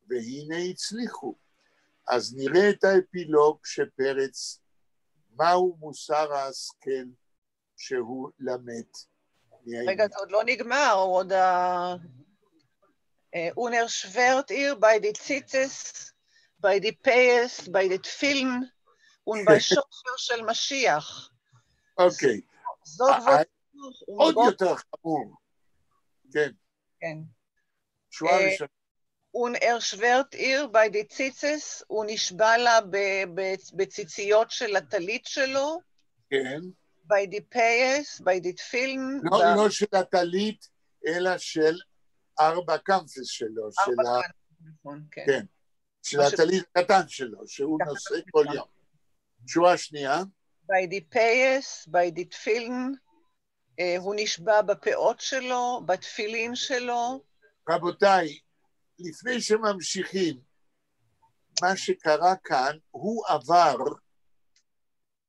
והנה הצליחו. אז נראה את האפילוג שפרץ, מהו מוסר ההשכל שהוא למד. רגע, זה עוד לא נגמר, הוא עוד ה... און ער שווערט איר בײַ די ציצית, בײַ די פּאות, בײַ די תּפֿילין, און בײַ שופֿר של משיח. אוקיי. עוד יותר חמור. כן. כן. שורה ראשונה. און ער שווערט איר בײַ די ציצית, הוא נשבע לה בציציות של הטלית שלו. כן. בײַ די פּאות, בײַ די תפילין. לא, לא של הטלית, אלא של ארבע כנפות שלו. ארבע כנפות, נכון, כן. כן, של הטלית הקטן שלו, שהוא נושא כל יום. שורה שנייה. בײַ די פּאות, בײַ די תפילין, הוא נשבע בפאות שלו, בתפילין שלו. רבותיי, לפני שממשיכים, מה שקרה כאן, הוא עבר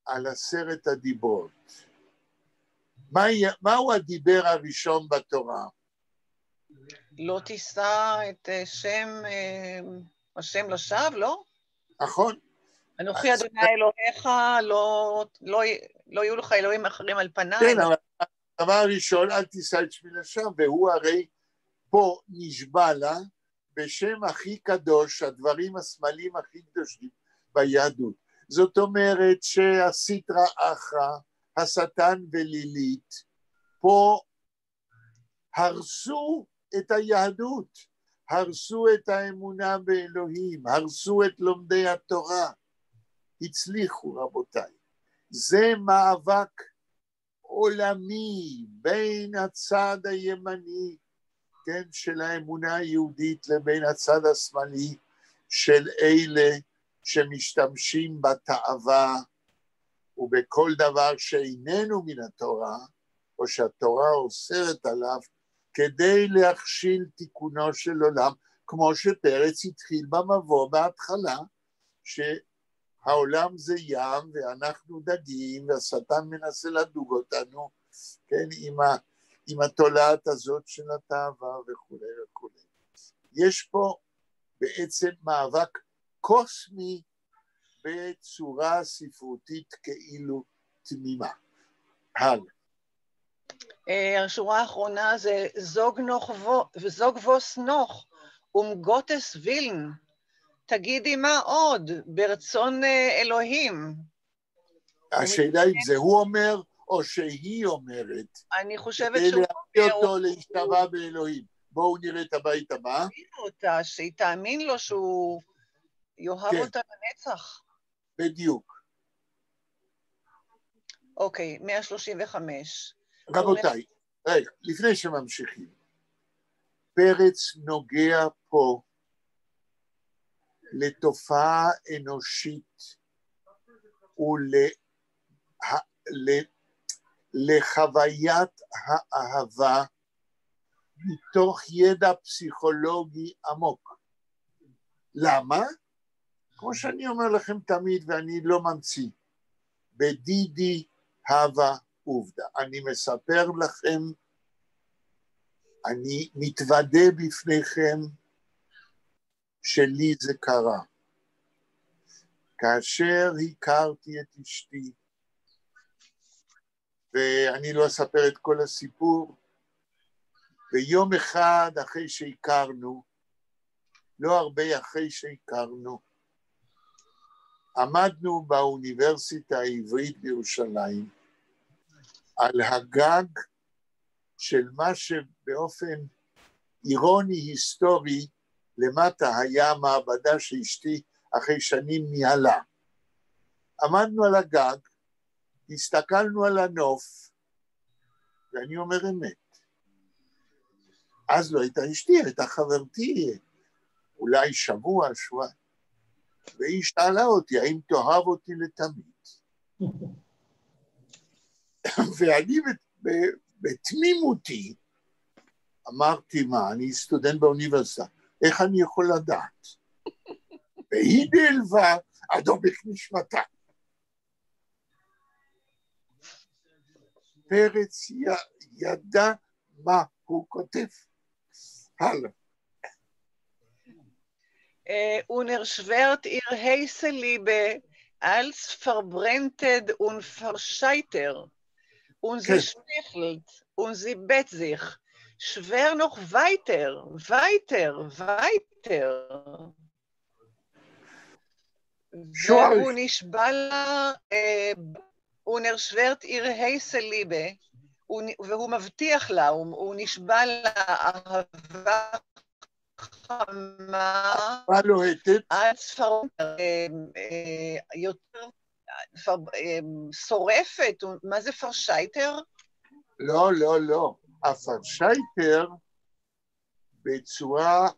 על עשרת הדיברות. מהו הדיבר הראשון בתורה? לא תישא את שם השם לשווא, לא? נכון. אנוכי אדוני אלוהיך, לא יהיו לך אלוהים אחרים על פניי. כן, אבל הדבר הראשון, אל תישא את שמי לשווא, והוא הרי פה נשבע לה בשם הכי קדוש, הדברים הסמלים הכי קדושים ביהדות. זאת אומרת שהסטרא אחרא, השטן ולילית, פה הרסו את היהדות, הרסו את האמונה באלוהים, הרסו את לומדי התורה. הצליחו, רבותיי. זה מאבק עולמי בין הצד הימני, כן, של האמונה היהודית לבין הצד השמאלי של אלה שמשתמשים בתאווה ובכל דבר שאיננו מן התורה, או שהתורה אוסרת עליו, כדי להכשיל תיקונו של עולם, כמו שפרץ התחיל במבוא בהתחלה, שהעולם זה ים ואנחנו דגים והשטן מנסה לדוג אותנו, כן, עם התולעת הזאת של התאווה וכולי וכולי. יש פה בעצם מאבק קוסמי בצורה ספרותית כאילו תמימה. הלאה. השורה האחרונה זה זאָג וואָס נאָך, אום גאָטעס ווילן. תגידי מה עוד, ברצון אלוהים. השאלה אם זה הוא אומר או שהיא אומרת. אני חושבת שהוא אומר. כדי להביא אותו להשתבע באלוהים. בואו נראה את הבית הבא. אותה, שהיא תאמין לו שהוא יאהב אותה לנצח. בדיוק. אוקיי, 135. רבותיי, רגע, לפני שממשיכים, פרץ נוגע פה לתופעה אנושית ולחוויית האהבה מתוך ידע פסיכולוגי עמוק. למה? כמו שאני אומר לכם תמיד, ואני לא ממציא, בדידי הווה עובדא. אני מספר לכם, אני מתוודה בפניכם שלי זה קרה. כאשר הכרתי את אשתי, ואני לא אספר את כל הסיפור, ויום אחד אחרי שהכרנו, לא הרבה אחרי שהכרנו, עמדנו באוניברסיטה העברית בירושלים, על הגג של מה שבאופן אירוני היסטורי למטה היה המעבדה שאשתי אחרי שנים ניהלה. עמדנו על הגג, הסתכלנו על הנוף, ואני אומר אמת. אז לא הייתה אשתי, הייתה חברתי, אולי שבוע, שבוע. והיא שאלה אותי, האם תאהב אותי לתמיד? ואני בתמימותי אמרתי, מה, אני סטודנט באוניברסיטה, איך אני יכול לדעת? והיא נעלבה עד עומק נשמתה. פרץ ידע מה הוא כותב. הלאה. און ער שווערט איר הייסע ליבע אַלס פֿאַרברענטע און פֿאַרשײַטער, און זי שמייכלט, און זי בעט זיך, שווער נאָך ווײַטער, ווײַטער, ווײַטער. והוא נשבע לה, און ער שווערט איר הייסע ליבע, והוא מבטיח לה, הוא נשבע לה אהבה חמה. מה לוהטת? אז יותר שורפת, מה זה פארשייטער? לא, לא, לא. הפארשייטער בצורה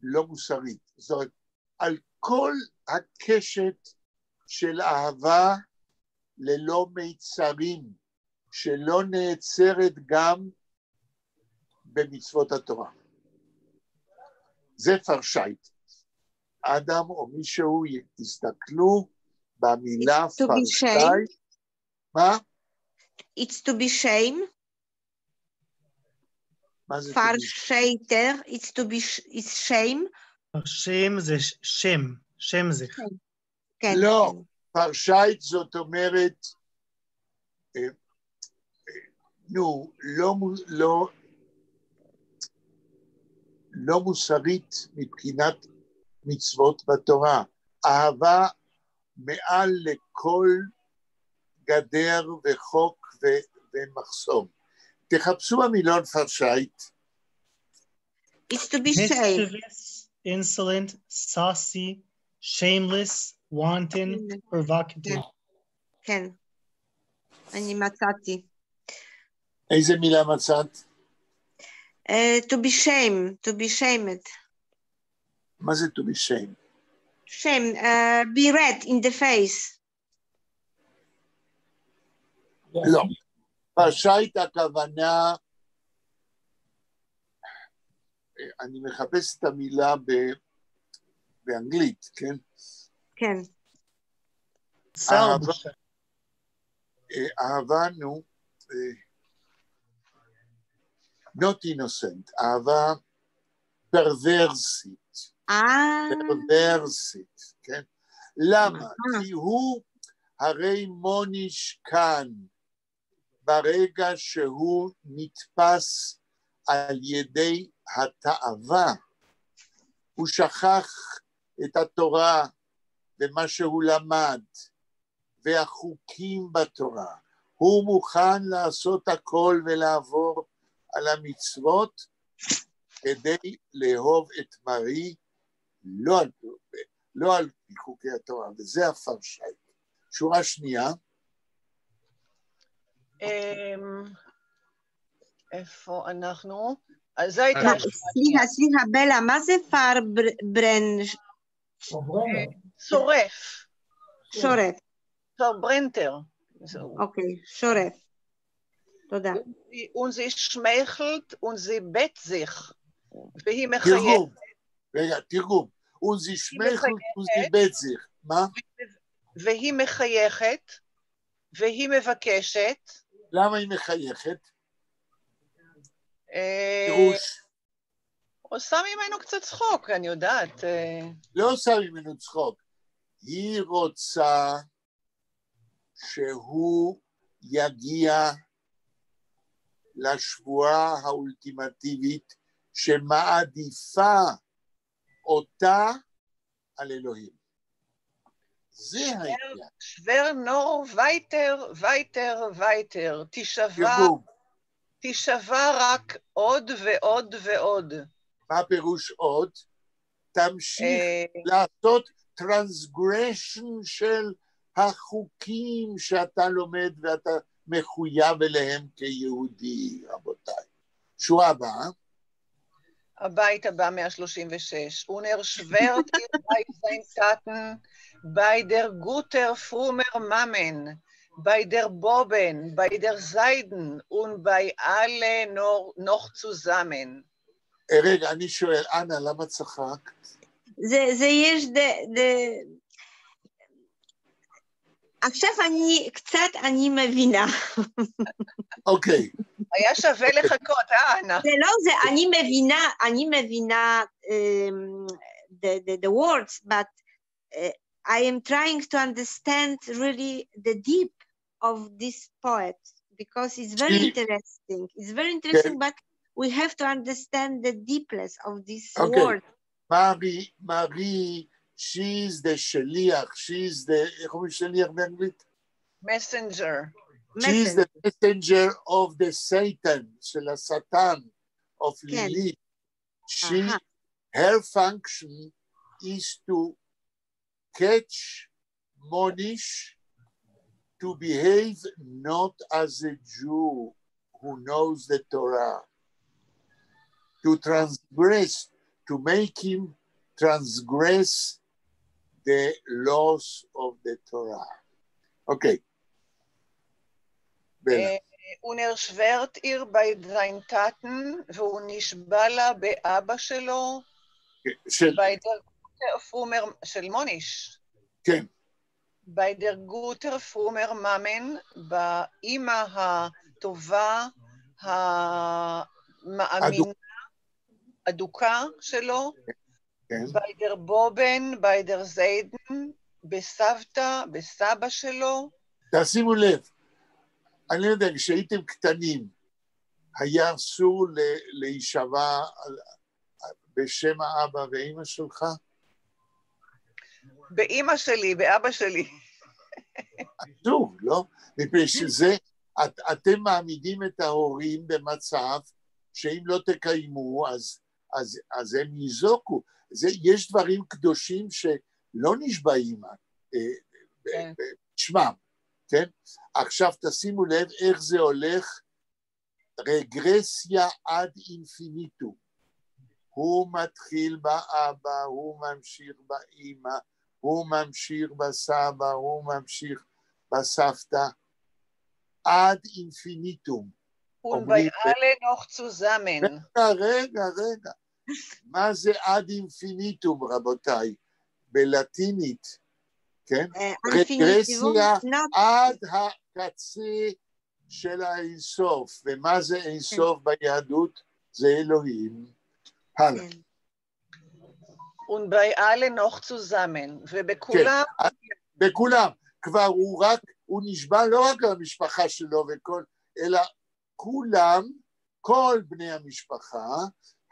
לא מוסרית. זאת אומרת, על כל הקשת של אהבה ללא מיצרים, שלא נעצרת גם במצוות התורה. זה פארשייט. אדם או מישהו, תסתכלו במילה It's to be פארשייט. מה? It's to be shame. מה זה? פארשייטער, it's to be, it's shame. שם זה שם, שם זה. כן. לא, פארשייט זאת אומרת, נו, לא, לא, לא מוסרית מבחינת מצוות בתורה. אהבה מעל לכל גדר וחוק ומחסום. תחפשו במילון פארשייט. It's to be shame. Mischievous, insolent, saucy, shameless, wanton, provocative. כן, אני מצאתי. איזה מילה מצאת? To be shame, to be shamed. מה זה to be shame? Shame, be red in the face. לא. פארשייט הכוונה, אני מחפש את המילה באנגלית, כן? כן. אהבה, אהבה, נו, not innocent, אהבה פרוורסית. פרוורסית, כן? למה? כי הוא הרי מוניש כאן, ברגע שהוא נתפס על ידי התאווה, הוא שכח את התורה ומה שהוא למד והחוקים בתורה. הוא מוכן לעשות הכל ולעבור על המצוות כדי לאהוב את מרי, לא על חוקי התורה, וזה הפארשייט. שורה שנייה. איפה אנחנו? אז זה הייתה... סליחה, סליחה, בלה, מה זה פארברן? שורף. שורף. פארברנטר. אוקיי, שורף. תודה. Und sie schmeichelt und sie בעט sich. והיא מחייכת. תרגום. רגע, תרגום. Und sie schmeichelt und sie בעט sich. מה? והיא מחייכת, והיא מבקשת. למה היא מחייכת? פירוש. עושה ממנו קצת צחוק, אני יודעת. לא עושה ממנו צחוק. היא רוצה שהוא יגיע לשבועה האולטימטיבית שמעדיפה אותה על אלוהים. זה העניין. שווער נאָר ווײַטער, ווײַטער, ווײַטער. תשבע רק עוד ועוד ועוד. מה פירוש עוד? תמשיך לעשות transgression של החוקים שאתה לומד ואתה מחויב אליהם כיהודי, רבותיי. שורה הבאה. הבית הבא, 136. און ער שווערט איר בײַ זײַן טאַטן, בײַ דער גוטער פֿרומער מאַמען, בײַ דער באָבען, בײַ דער זיידן, און בײַ אַלע נאָך צוזאַמען. רגע, אני שואל, אנה, למה צחקת? זה יש עכשיו אני קצת, אני מבינה. אוקיי. היה שווה לחכות, אנה? זה לא, זה, אני מבינה, אני מבינה the words, but I am trying to understand really the deep of this poet, because it's very interesting. It's very interesting, but we have to understand the deepness of this word. מרי, מרי, she's the שליח, she's the, איך אומרים שליח באנגלית? Messenger. She's the messenger of the Satan, של השטן, of Lilith. She, Her function is to catch Monish to behave not as a Jew who knows the Torah, to transgress, to make him transgress the laws of the Torah. Okay. בלה. און ער שווערט איר בײַ זײַן טאַטן, והוא נשבע לה באבא שלו, של, בײַ דער גוטער פֿרומער, של מוניש. כן, בײַ דער גוטער פֿרומער מאַמען, באימא הטובה, המאמינה, אדוקה שלו, כן, בײַ דער באָבען, בײַ דער זיידן, בסבתא, בסבא שלו. תשימו לב, אני לא יודע, כשהייתם קטנים, היה אסור להישבע בשם האבא ואימא שלך? באימא שלי, באבא שלי. אסור, לא? מפני שזה, אתם מעמידים את ההורים במצב שאם לא תקיימו, אז הם ניזוקו. יש דברים קדושים שלא נשבעים בשמם, כן? עכשיו תשימו לב איך זה הולך, רגרסיה ad infinitum. הוא מתחיל באבא, הוא ממשיך באימא, הוא ממשיך בסבא, הוא ממשיך בסבתא, ad infinitum. און בײַ אַלע נאָך צוזאַמען. רגע, רגע, רגע. מה זה ad infinitum, רבותיי? בלטינית, כן? רגרסיה עד הקצה של האינסוף. ומה זה אינסוף ביהדות? זה אלוהים. הלאה. און בײַ אַלע נאָך צוזאַמען, ובכולם... כן, בכולם. כבר הוא רק, הוא נשבע לא רק על המשפחה שלו וכל, אלא כולם, כל בני המשפחה,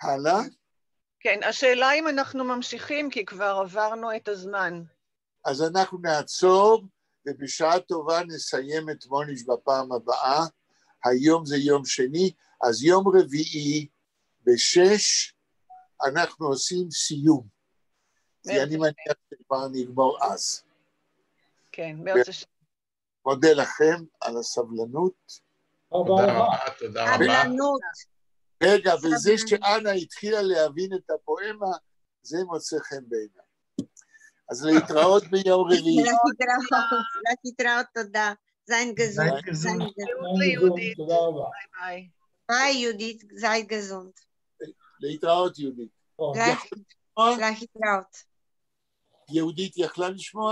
הלאה. כן, השאלה אם אנחנו ממשיכים, כי כבר עברנו את הזמן. אז אנחנו נעצור, ובשעה טובה נסיים את מוניש בפעם הבאה. היום זה יום שני, אז יום רביעי ב-6 אנחנו עושים סיום. כי אני מניח שכבר נגמור אז. כן, מרץ השם. מודה לכם על הסבלנות. תודה רבה, תודה רבה. רגע, וזה שאנה התחילה להבין את הפואמה, זה מוצא חן בעיניי. אז להתראות ביום רביעי. להתראות, תודה. זײַ געזונט. ליהודית. תודה רבה. ביי. ביי, יהודית, זײַ געזונט. להתראות, יהודית. להתראות. יהודית יכלה לשמוע?